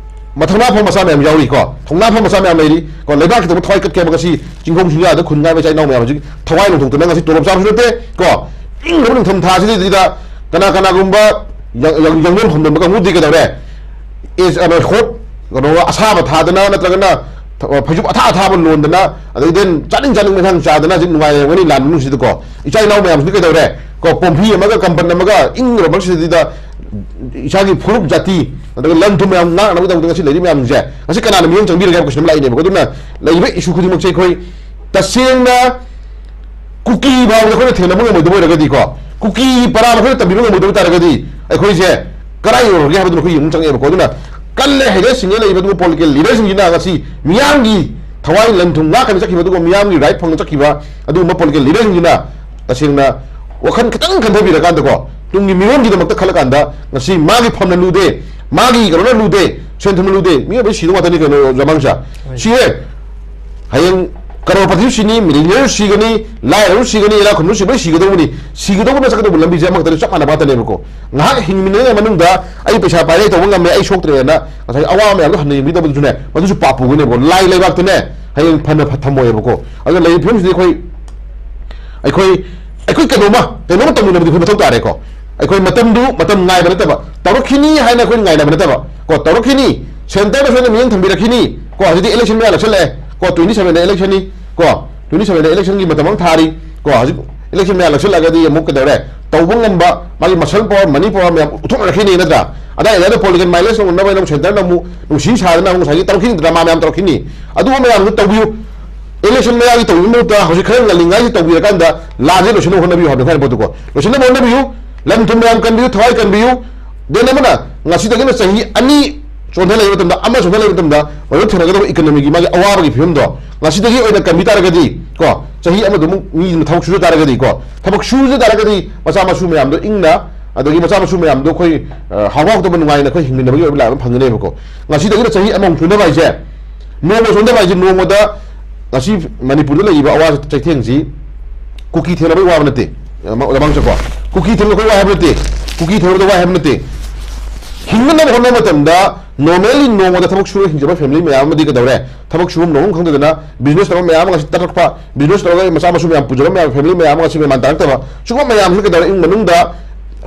ꯃꯊꯧꯅꯥ ꯐꯕ ꯃꯆꯥ ꯃꯌꯥꯝ ꯌꯥꯎꯔꯤ ꯀꯣ, ꯊꯧꯅꯥ ꯐꯕ ꯃꯆꯥ ꯃꯌꯥꯝ ꯂꯩꯔꯤ ꯀꯣ, ꯂꯩꯕꯥꯛ ꯈꯤꯇꯪ ꯊꯋꯥꯏ ꯀꯠꯀꯦ ꯍꯥꯏꯕ ꯉꯁꯤ ꯆꯤꯡꯈꯣꯡ ꯆꯤꯡꯌꯥꯗ ꯈꯨꯟ ꯉꯥꯏꯕ ꯏꯆꯥ ꯏꯅꯥꯎ ꯃꯌꯥꯝ ꯍꯧꯖꯤꯛ ꯊꯋꯥꯏ ꯅꯨꯡꯊꯣꯛꯇꯅ ꯉꯁꯤ ꯇꯣꯂꯣꯞ ꯆꯥꯕꯁꯨ ꯅꯠꯇꯦ ꯀꯣ, ꯏꯪꯈ꯭ꯔꯕ ꯅꯤꯡꯊꯝ ꯊꯥꯁꯤꯗꯩꯗ ꯀꯅꯥ ꯀꯅꯥꯒꯨꯝꯕ ꯌꯥ-, ꯌꯥ-, ꯌꯥꯡꯂꯦꯟ ꯍꯣꯝꯗꯟꯕ ꯀꯥꯡꯕꯨꯗꯤ ꯀꯩꯗꯧꯔꯦ? ꯑꯦꯁ, ꯑ, ꯍꯣꯞ, ꯀꯩꯅꯣ, ꯑꯁꯥꯕ ꯊꯥꯗꯅ ꯅꯠꯇ꯭ꯔꯒꯅ ꯊ- ꯐꯩꯖꯨꯞ ꯑꯊꯥ ꯑꯊꯥꯕ ꯂꯣꯟꯗꯅ, ꯑꯗꯩꯗꯤ ꯆꯥꯅꯤꯡ ꯆꯥꯅꯤꯡꯕ ꯏꯟꯁꯥꯡ ꯆꯥꯗꯅ ꯍꯧꯖꯤꯛ ꯅꯨꯡꯉꯥꯏꯅ ꯂꯩꯔꯝꯒꯅꯤ ꯂꯥꯟ ꯃꯅꯨꯡꯁꯤꯗꯀꯣ꯫ ꯏꯆꯥ ꯏꯅꯥꯎ ꯃꯌꯥꯝꯁꯤꯗꯤ ꯀꯩꯗꯧꯔꯦ? ꯀꯣ, ꯄꯣꯝꯐꯤ ꯑꯃꯒ ꯀꯝꯕꯟ ꯑꯃꯒ ꯏꯪꯈ꯭ꯔꯕ ꯃꯔꯛꯁꯤꯗꯩꯗ ꯏꯁꯥꯒꯤ ꯐꯨꯔꯨꯞ ꯖꯥꯇꯤ, ꯑꯗꯨꯒ ꯂꯟ ꯊꯨꯝ ꯃꯌꯥꯝ ꯉꯥꯛꯅꯕꯒꯤꯗꯃꯛꯇ ꯉꯁꯤ ꯂꯩꯔꯤꯕ ꯃꯌꯥꯝꯁꯦ ꯉꯁꯤ ꯀꯅꯥꯅ ꯃꯤꯠꯌꯦꯡ ꯆꯪꯕꯤꯔꯒꯦ ꯍꯥꯏꯕ ꯀꯣꯏꯁꯟ ꯑꯃ ꯂꯥꯛꯏꯅꯦꯕꯀꯣ꯫ ꯑꯗꯨꯅ ꯂꯩꯔꯤꯕ ꯏꯁꯨ ꯈꯨꯗꯤꯡꯃꯛꯁꯦ ꯑꯩꯈꯣꯏ ꯇꯁꯦꯡꯅ ꯀꯨꯀꯤ ꯐꯥꯎꯕꯗ ꯑꯩꯈꯣꯏꯅ ꯊꯦꯡꯅꯕ ꯉꯝꯃꯣꯏꯗꯕ ꯑꯣꯏꯔꯒꯗꯤꯀꯣ, ꯀꯨꯀꯤ ꯄꯔꯥ ꯑꯩꯈꯣꯏꯅ ꯇꯝꯕꯤꯕ ꯉꯝꯃꯣꯏꯗꯕ ꯇꯥꯔꯒꯗꯤ ꯑꯩꯈꯣꯏꯁꯦ ꯀꯗꯥꯏ ꯌꯧꯔꯒꯦ ꯍꯥꯏꯕꯗꯨ ꯑꯩꯈꯣꯏ ꯌꯦꯡꯕ ꯆꯪꯉꯛꯑꯦꯕꯀꯣ꯫ ꯑꯗꯨꯅ ꯀꯜꯂꯦ ꯍꯩꯔꯦ ꯁꯤꯡꯉꯦ ꯂꯩꯕ ꯑꯗꯨꯒ ꯄꯣꯂꯤꯇꯤꯀꯦꯜ ꯂꯤꯗꯔꯁꯤꯡꯁꯤꯅ ꯉꯁꯤ ꯃꯤꯌꯥꯝꯒꯤ ꯊꯋꯥꯏ ꯂꯟ ꯊꯨꯝ ꯉꯥꯛꯀꯅ ꯆꯠꯈꯤꯕ ꯑꯗꯨꯒ ꯃꯤꯌꯥꯝꯒꯤ ꯔꯥꯏꯠ ꯐꯪꯅ ꯆꯠꯈꯤꯕ ꯑꯗꯨꯒꯨꯝꯕ ꯄꯣꯂꯤꯇꯤꯀꯦꯜ ꯂꯤꯗꯔꯁꯤꯡꯁꯤꯅ ꯇꯁꯦꯡꯅ ꯋꯥꯈꯜ ꯈꯤꯇꯪ ꯈꯟꯊꯕꯤꯔꯀꯥꯟꯗꯀꯣ, ꯇꯨꯡꯒꯤ ꯃꯤꯔꯣꯟꯒꯤꯗꯃꯛꯇ ꯈꯜꯂꯀꯥꯟꯗ ꯉꯁꯤ ꯃꯥꯒꯤ ꯐꯝꯅ ꯂꯨꯗꯦ, ꯃꯥꯒꯤ ꯀꯩꯅꯣꯅ ꯂꯨꯗꯦ, ꯁꯦꯟ ꯊꯨꯝꯅ ꯂꯨꯗꯦ, ꯃꯤꯑꯣꯏꯕ ꯁꯤꯗꯧ ꯉꯥꯛꯇꯅꯤ ꯀꯩꯅꯣ ꯖꯃꯥꯡꯁꯦ꯫ ꯁꯤꯔꯦ꯫ ꯍꯌꯦꯡ ꯀꯔꯣꯔꯄꯇꯤꯁꯨ ꯁꯤꯅꯤ, ꯃꯤꯂꯤꯅꯤꯌꯔꯁꯨ ꯁꯤꯒꯅꯤ, ꯂꯥꯏꯔꯕꯁꯨ ꯁꯤꯒꯅꯤ, ꯏꯅꯥꯛ ꯈꯨꯟꯕꯁꯨ ꯂꯣꯏ ꯁꯤꯒꯗꯧꯕꯅꯤ꯫ ꯁꯤꯒꯗꯧꯕꯅ ꯆꯠꯀꯗꯧꯕ ꯂꯝꯕꯤꯁꯦ ꯑꯃꯈꯛꯇꯅꯤ, ꯆꯞ ꯃꯥꯟꯅꯕ ꯉꯥꯛꯇꯅꯦꯕꯀꯣ꯫ ꯉꯥꯏꯍꯥꯛ ꯍꯤꯡꯃꯤꯟꯅꯔꯤꯉꯩ ꯃꯅꯨꯡꯗ ꯑꯩ ꯄꯩꯁꯥ ꯄꯥꯏꯔꯦ, ꯑꯩ ꯇꯧꯕ ꯉꯝꯃꯦ, ꯑꯩ ꯁꯣꯛꯇ꯭ꯔꯦꯅ ꯉꯁꯥꯏ ꯑꯋꯥꯕ ꯃꯌꯥꯝꯗꯣ ꯍꯟꯅ ꯌꯦꯡꯕꯤꯗꯕꯗꯨꯁꯨꯅꯦ, ꯃꯗꯨꯁꯨ ꯄꯥꯞ ꯄꯨꯒꯅꯦꯕꯀꯣ꯫ ꯂꯥꯏ ꯂꯩꯕꯥꯛꯇꯅꯦ ꯍꯌꯦꯡ ꯐꯅ ꯐ- ꯊꯝꯃꯣꯏꯕꯀꯣ꯫ ꯑꯗꯨꯅ ꯂꯩꯔꯤꯕ ꯐꯤꯕꯝꯁꯤꯗꯤ ꯑꯩꯈꯣꯏ ꯑꯩꯈꯣꯏ ꯑꯩꯈꯣꯏ ꯀꯩꯅꯣꯝꯃ ꯀꯩꯅꯣꯝꯃ ꯇꯧꯃꯤꯟꯅꯕꯗꯤ ꯑꯩꯈꯣꯏ ꯃꯊꯧ ꯇꯥꯔꯦꯀꯣ꯫ ꯑꯩꯈꯣꯏ ꯃꯇꯝꯗꯨ ꯃꯇꯝ ꯉꯥꯏꯕ ꯅꯠꯇꯕ, ꯇꯧꯔꯛꯈꯤꯅꯤ ꯍꯥꯏꯅ ꯑꯩꯈꯣꯏꯅ ꯉꯥꯏꯅꯕ ꯅꯠꯇꯕ ꯀꯣ, ꯇꯧꯔꯛꯈꯤꯅꯤ, ꯁꯦꯟꯇꯔꯗ ꯁꯣꯏꯗꯅ ꯃꯤꯠꯌꯦꯡ ꯊꯝꯕꯤꯔꯛꯈꯤꯅꯤ ꯀꯣ꯫ ꯍꯧꯖꯤꯛꯇꯤ ꯏꯂꯦꯛꯁꯟ ꯃꯌꯥ ꯅꯛꯁꯜꯂꯛꯑꯦ ꯀꯣ, ꯇ꯭ꯋꯦꯟꯇꯤ ꯁꯚꯦꯟꯗ ꯏꯂꯦꯛꯁꯟꯅꯤ ꯀꯣ, ꯇ꯭ꯋꯦꯟꯇꯤ ꯁꯚꯦꯟꯗ ꯏꯂꯦꯛꯁꯟꯒꯤ ꯃꯇꯝ ꯑꯃ ꯊꯥꯔꯤ ꯀꯣ꯫ ꯍꯧꯖꯤꯛ ꯏꯂꯦꯛꯁꯟ ꯃꯌꯥ ꯅꯛꯁꯜꯂꯛꯑꯒꯗꯤ ꯑꯃꯨꯛ ꯀꯩꯗꯧꯔꯦ? ꯇꯧꯕ ꯉꯝꯕ ꯃꯥꯒꯤ ꯃꯁꯜ ꯄꯋꯥꯔ, ꯃꯅꯤ ꯄꯋꯥꯔ ꯃꯌꯥꯝ ꯎꯠꯊꯣꯛꯅꯔꯛꯈꯤꯅꯤ ꯅꯠꯇ꯭ꯔꯥ? ꯑꯗꯥꯏ ꯑꯗꯥꯏꯗ ꯄꯣꯂꯤꯇꯤꯀꯦꯜ ꯃꯥꯏꯂꯦꯖ ꯂꯧꯅꯕ ꯍꯥꯏꯅ ꯑꯃꯨꯛ ꯁꯦꯟꯇꯔꯅ ꯑꯃꯨꯛ ꯅꯨꯡꯁꯤ ꯁꯥꯗꯅ ꯑꯃꯨꯛ ꯉꯁꯥꯏꯒꯤ ꯇꯧꯔꯛꯈꯤꯅꯤ, ꯗ꯭ꯔꯃꯥ ꯃꯌꯥꯝ ꯇꯧꯔꯛꯈꯤꯅꯤ꯫ ꯑꯗꯨꯒꯨꯝꯕ ꯃꯌꯥꯝꯗꯨ ꯇꯧꯕꯤꯌꯨ꯫ ꯏꯂꯦꯛꯁꯟ ꯃꯌꯥꯒꯤ ꯇꯧꯕꯤꯕ ꯃꯍꯨꯠꯇ ꯍꯧꯖꯤꯛ ꯈꯔ ꯉꯜꯂꯤꯉꯩꯁꯤ ꯇꯧꯕꯤꯔꯀꯥꯟꯗ ꯂꯥꯟꯁꯦ ꯂꯣꯏꯁꯤꯟꯅꯕ ꯍꯣꯠꯅꯕꯤꯌꯨ ꯍꯥꯏꯕꯅꯤ ꯍꯥꯏꯔꯤꯕ ꯄꯣꯠꯇꯨꯀꯣ꯫ ꯂꯣꯏꯁꯤꯟꯅꯕ ꯍꯣꯠꯅꯕꯤꯌꯨ, ꯂꯟ ꯊꯨꯝ ꯃꯌꯥꯝ ꯀꯟꯕꯤꯌꯨ, ꯊꯋꯥꯏ ꯀꯟꯕꯤꯌꯨ꯫ ꯗꯦꯟ ꯑꯃꯅ ꯉꯁꯤꯗꯒꯤꯅ ꯆꯍꯤ ꯑꯅꯤ ꯆꯣꯟꯊ ꯂꯩꯕ ꯃꯇꯝꯗ, ꯑꯃ ꯆꯣꯟꯊ ꯂꯩꯕ ꯃꯇꯝꯗ ꯃꯗꯨ ꯊꯦꯡꯅꯒꯗꯕ ꯏꯀꯅꯣꯃꯤꯒꯤ ꯃꯥꯒꯤ ꯑꯋꯥꯕꯒꯤ ꯐꯤꯕꯝꯗꯣ ꯉꯁꯤꯗꯒꯤ ꯑꯣꯏꯅ ꯀꯟꯕꯤ ꯇꯥꯔꯒꯗꯤ ꯀꯣ, ꯆꯍꯤ ꯑꯃꯗꯃꯨꯛ ꯃꯤ ꯑꯗꯨꯝ ꯊꯕꯛ ꯁꯨꯖ ꯇꯥꯔꯒꯗꯤ ꯀꯣ, ꯊꯕꯛ ꯁꯨꯖ ꯇꯥꯔꯒꯗꯤ ꯃꯆꯥ ꯃꯁꯨ ꯃꯌꯥꯝꯗꯣ ꯏꯪꯅ, ꯑꯗꯒꯤ ꯃꯆꯥ ꯃꯁꯨ ꯃꯌꯥꯝꯗꯣ ꯑꯩꯈꯣꯏ ꯑ, ꯍꯥꯎ ꯍꯥꯎꯇꯕ ꯅꯨꯡꯉꯥꯏꯅ ꯑꯩꯈꯣꯏ ꯍꯤꯡꯃꯤꯟꯅꯕꯒꯤ ꯑꯣꯏꯕ ꯂꯥꯏꯕꯛ ꯑꯃ ꯐꯪꯒꯅꯦꯕꯀꯣ꯫ ꯉꯁꯤꯗꯒꯤꯅ ꯆꯍꯤ ꯑꯃꯃꯨꯛ ꯁꯣꯟꯊꯕ ꯍꯥꯏꯁꯦ, ꯅꯣꯡꯃ ꯁꯣꯟꯊꯕ ꯍꯥꯏꯁꯦ ꯅꯣꯡꯃꯗ ꯉꯁꯤ ꯃꯅꯤꯄꯨꯔꯗ ꯂꯩꯔꯤꯕ ꯑꯋꯥ ꯆꯩꯊꯦꯡꯁꯤ ꯀꯨꯀꯤ ꯊꯦꯡꯅꯕꯒꯤ ꯋꯥꯕ ꯅꯠꯇꯦ꯫ ꯂꯃꯥꯡ ꯆꯠꯄ ꯀꯨꯀꯤ ꯊꯦꯡꯅꯕ ꯑꯩꯈꯣꯏ ꯋꯥ ꯍꯥꯏꯕ ꯅꯠꯇꯦ, ꯀꯨꯀꯤ ꯊꯦꯡꯅꯕꯗ ꯋꯥ ꯍꯥꯏꯕ ꯅꯠꯇꯦ꯫ ꯍꯤꯡꯅꯅꯕ ꯍꯣꯠꯅꯕ ꯃꯇꯝꯗ ꯅꯣꯔꯃꯦꯜꯂꯤ ꯅꯣꯡꯃꯗ ꯊꯕꯛ ꯁꯨꯔ ꯍꯤꯡꯖꯕ ꯐꯦꯃꯤꯂꯤ ꯃꯌꯥꯝ ꯑꯃꯗꯤ ꯀꯩꯗꯧꯔꯦ? ꯊꯕꯛ ꯁꯨꯐꯝ ꯅꯣꯝꯐꯝ ꯈꯪꯗꯗꯅ ꯕꯤꯖꯤꯅꯦꯁ ꯇꯧꯕ ꯃꯌꯥꯝ ꯑꯃ ꯉꯁꯤ ꯇꯠꯂꯛꯄ, ꯕꯤꯖꯤꯅꯦꯁ ꯇꯧꯔꯒ ꯃꯆꯥ ꯃꯁꯨ ꯃꯌꯥꯝ ꯄꯨꯖꯕ ꯃꯌꯥꯝ, ꯐꯦꯃꯤꯂꯤ ꯃꯌꯥꯝ ꯑꯃ ꯉꯁꯤ ꯃꯦꯃꯥꯟ ꯇꯥꯔꯛꯇꯕ, ꯁꯤꯒꯨꯝꯕ ꯃꯌꯥꯝꯁꯤ ꯀꯩꯗꯧꯔꯦ? ꯏꯃꯨꯡ ꯃꯅꯨꯡꯗ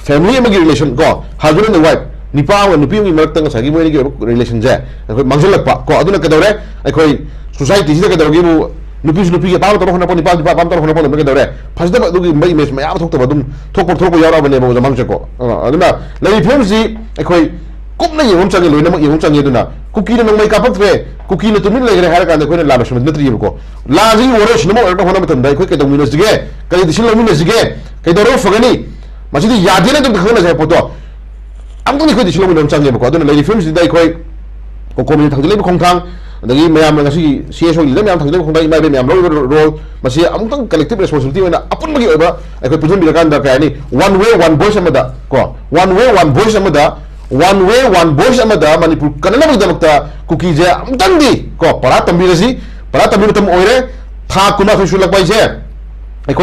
ꯐꯦꯃꯤꯂꯤ ꯑꯃꯒꯤ ꯔꯤꯂꯦꯁꯟ ꯀꯣ, ꯍꯁꯕꯦꯟ ꯑꯦꯟ ꯋꯥꯏꯐ, ꯅꯤꯄꯥ ꯑꯃꯒ ꯅꯨꯄꯤ ꯑꯃꯒꯤ ꯃꯔꯛꯇ ꯉꯁꯥꯏꯒꯤ ꯃꯣꯏ ꯑꯅꯤꯒꯤ ꯑꯣꯏꯕ ꯔꯤꯂꯦꯁꯟꯁꯦ ꯑꯩꯈꯣꯏ ꯃꯥꯡꯁꯤꯜꯂꯛꯄ ꯀꯣ꯫ ꯑꯗꯨꯅ ꯀꯩꯗꯧꯔꯦ? ꯑꯩꯈꯣꯏ ꯁꯣꯁꯥꯏꯇꯤꯁꯤꯗ ꯀꯩꯗꯧꯔꯒꯦꯕꯨ, ꯅꯨꯄꯤꯁꯨ ꯅꯨꯄꯤꯒꯤ ꯑꯄꯥꯝꯕ ꯇꯧꯅ ꯍꯣꯠꯅꯔꯛꯄ, ꯅꯤꯄꯥꯁꯨ ꯅꯤꯄꯥ ꯑꯄꯥꯝꯕ ꯇꯧꯅ ꯍꯣꯠꯅꯔꯛꯄ ꯀꯩꯗꯧꯔꯦ? ꯐꯖꯗꯕ ꯑꯗꯨꯒꯨꯝꯕ ꯏꯃꯦꯖ ꯃꯌꯥꯝ ꯑꯃ ꯊꯣꯛꯇꯕ ꯑꯗꯨꯝ ꯊꯣꯛꯄ ꯊꯣꯛꯄ ꯌꯥꯎꯔꯛꯑꯕꯅꯦꯕ ꯑꯣꯖꯥ ꯃꯥꯡꯁꯦꯀꯣ꯫ ꯑ, ꯑꯗꯨꯅ ꯂꯩꯔꯤꯕ ꯐꯤꯕꯝꯁꯤ ꯑꯩꯈꯣꯏ ꯀꯨꯞꯅ ꯌꯦꯡꯕ ꯑꯃ ꯆꯪꯉꯦ, ꯂꯣꯏꯅꯃꯛ ꯌꯦꯡꯕ ꯑꯃ ꯆꯪꯉꯦ꯫ ꯑꯗꯨꯅ ꯀꯨꯀꯤꯅ ꯅꯣꯡꯃꯩ ꯀꯥꯞꯄꯛꯇ꯭ꯔꯦ, ꯀꯨꯀꯤꯅ ꯇꯨꯃꯤꯟ ꯂꯩꯈ꯭ꯔꯦ ꯍꯥꯏꯔ ꯀꯥꯟꯗ ꯑꯩꯈꯣꯏꯅ ꯂꯥꯟ ꯂꯣꯏꯁꯤꯟꯕꯗꯤ ꯅꯠꯇ꯭ꯔꯤꯕꯀꯣ꯫ ꯂꯥꯟꯁꯤꯒꯤ ꯋꯥꯔꯣꯏꯁꯤꯟ ꯑꯃ ꯑꯣꯏꯔꯛꯅꯕ ꯍꯣꯠꯅꯕ ꯃꯇꯝꯗ ꯑꯩꯈꯣꯏ ꯀꯩꯗꯧꯃꯤꯟꯅꯁꯤꯒꯦ? ꯀꯔꯤ decision ꯂꯧꯃꯤꯟꯅꯁꯤꯒꯦ? ꯀꯩꯗꯧꯔꯒ ꯐꯒꯅꯤ? ꯃꯁꯤꯗꯤ ꯌꯥꯗꯦꯅ ꯑꯗꯨꯝ ꯈꯪꯅꯁꯦ ꯍꯥꯏꯕ ꯄꯣꯠꯇꯣ ꯑꯃꯨꯛꯇꯪꯗꯤ ꯑꯩꯈꯣꯏ decision ꯂꯧꯃꯤꯟꯅꯕ ꯑꯃ ꯆꯪꯉꯦꯕꯀꯣ꯫ ꯑꯗꯨꯅ ꯂꯩꯔꯤꯕ ꯐꯤꯕꯝꯁꯤꯗ ꯑꯩꯈꯣꯏ ꯀꯣꯀꯣꯃꯤꯅ ꯊꯥꯡꯖꯤꯜꯂꯛꯏꯕ ꯈꯣꯡꯊꯥꯡ, ꯑꯗꯒꯤ ꯃꯌꯥꯝꯅ ꯉꯁꯤꯒꯤ ꯁꯤ ꯑꯦꯁ ꯑꯣꯒꯤ ꯂꯤꯗꯔ ꯃꯌꯥꯝ ꯊꯥꯡꯖꯤꯜꯂꯛꯏꯕ ꯈꯣꯡꯊꯥꯡ, ꯏꯃꯥ ꯏꯕꯦꯟ ꯃꯌꯥꯝ ꯂꯧꯔꯤꯕ ꯔꯣꯜ, ꯃꯁꯤ ꯑꯃꯨꯛꯇꯪ collective responsibility ꯑꯣꯏꯅ ꯑꯄꯨꯟꯕꯒꯤ ꯑꯣꯏꯕ ꯑꯩꯈꯣꯏ ꯄꯨꯟꯁꯤꯟꯕꯤꯔꯀꯥꯟꯗ ꯀꯩ ꯍꯥꯏꯅꯤ, one way one voice ꯑꯃꯗ ꯀꯣ, one way one voice ꯑꯃꯗ, one way one voice ꯑꯃꯗ ꯃꯅꯤꯄꯨꯔ ꯀꯟꯅꯅꯕꯒꯤꯗꯃꯛꯇ ꯀꯨꯀꯤꯁꯦ ꯑꯃꯨꯛꯇꯪꯗꯤ ꯀꯣ ꯄꯔꯥ ꯇꯝꯕꯤꯔꯁꯤ꯫ ꯄꯔꯥ ꯇꯝꯕꯤꯕ ꯃꯇꯝ ꯑꯣꯏꯔꯦ꯫ ꯊꯥ ꯀꯨꯟꯃꯥꯊꯣꯏ ꯁꯨꯔꯛꯄ ꯍꯥꯏꯁꯦ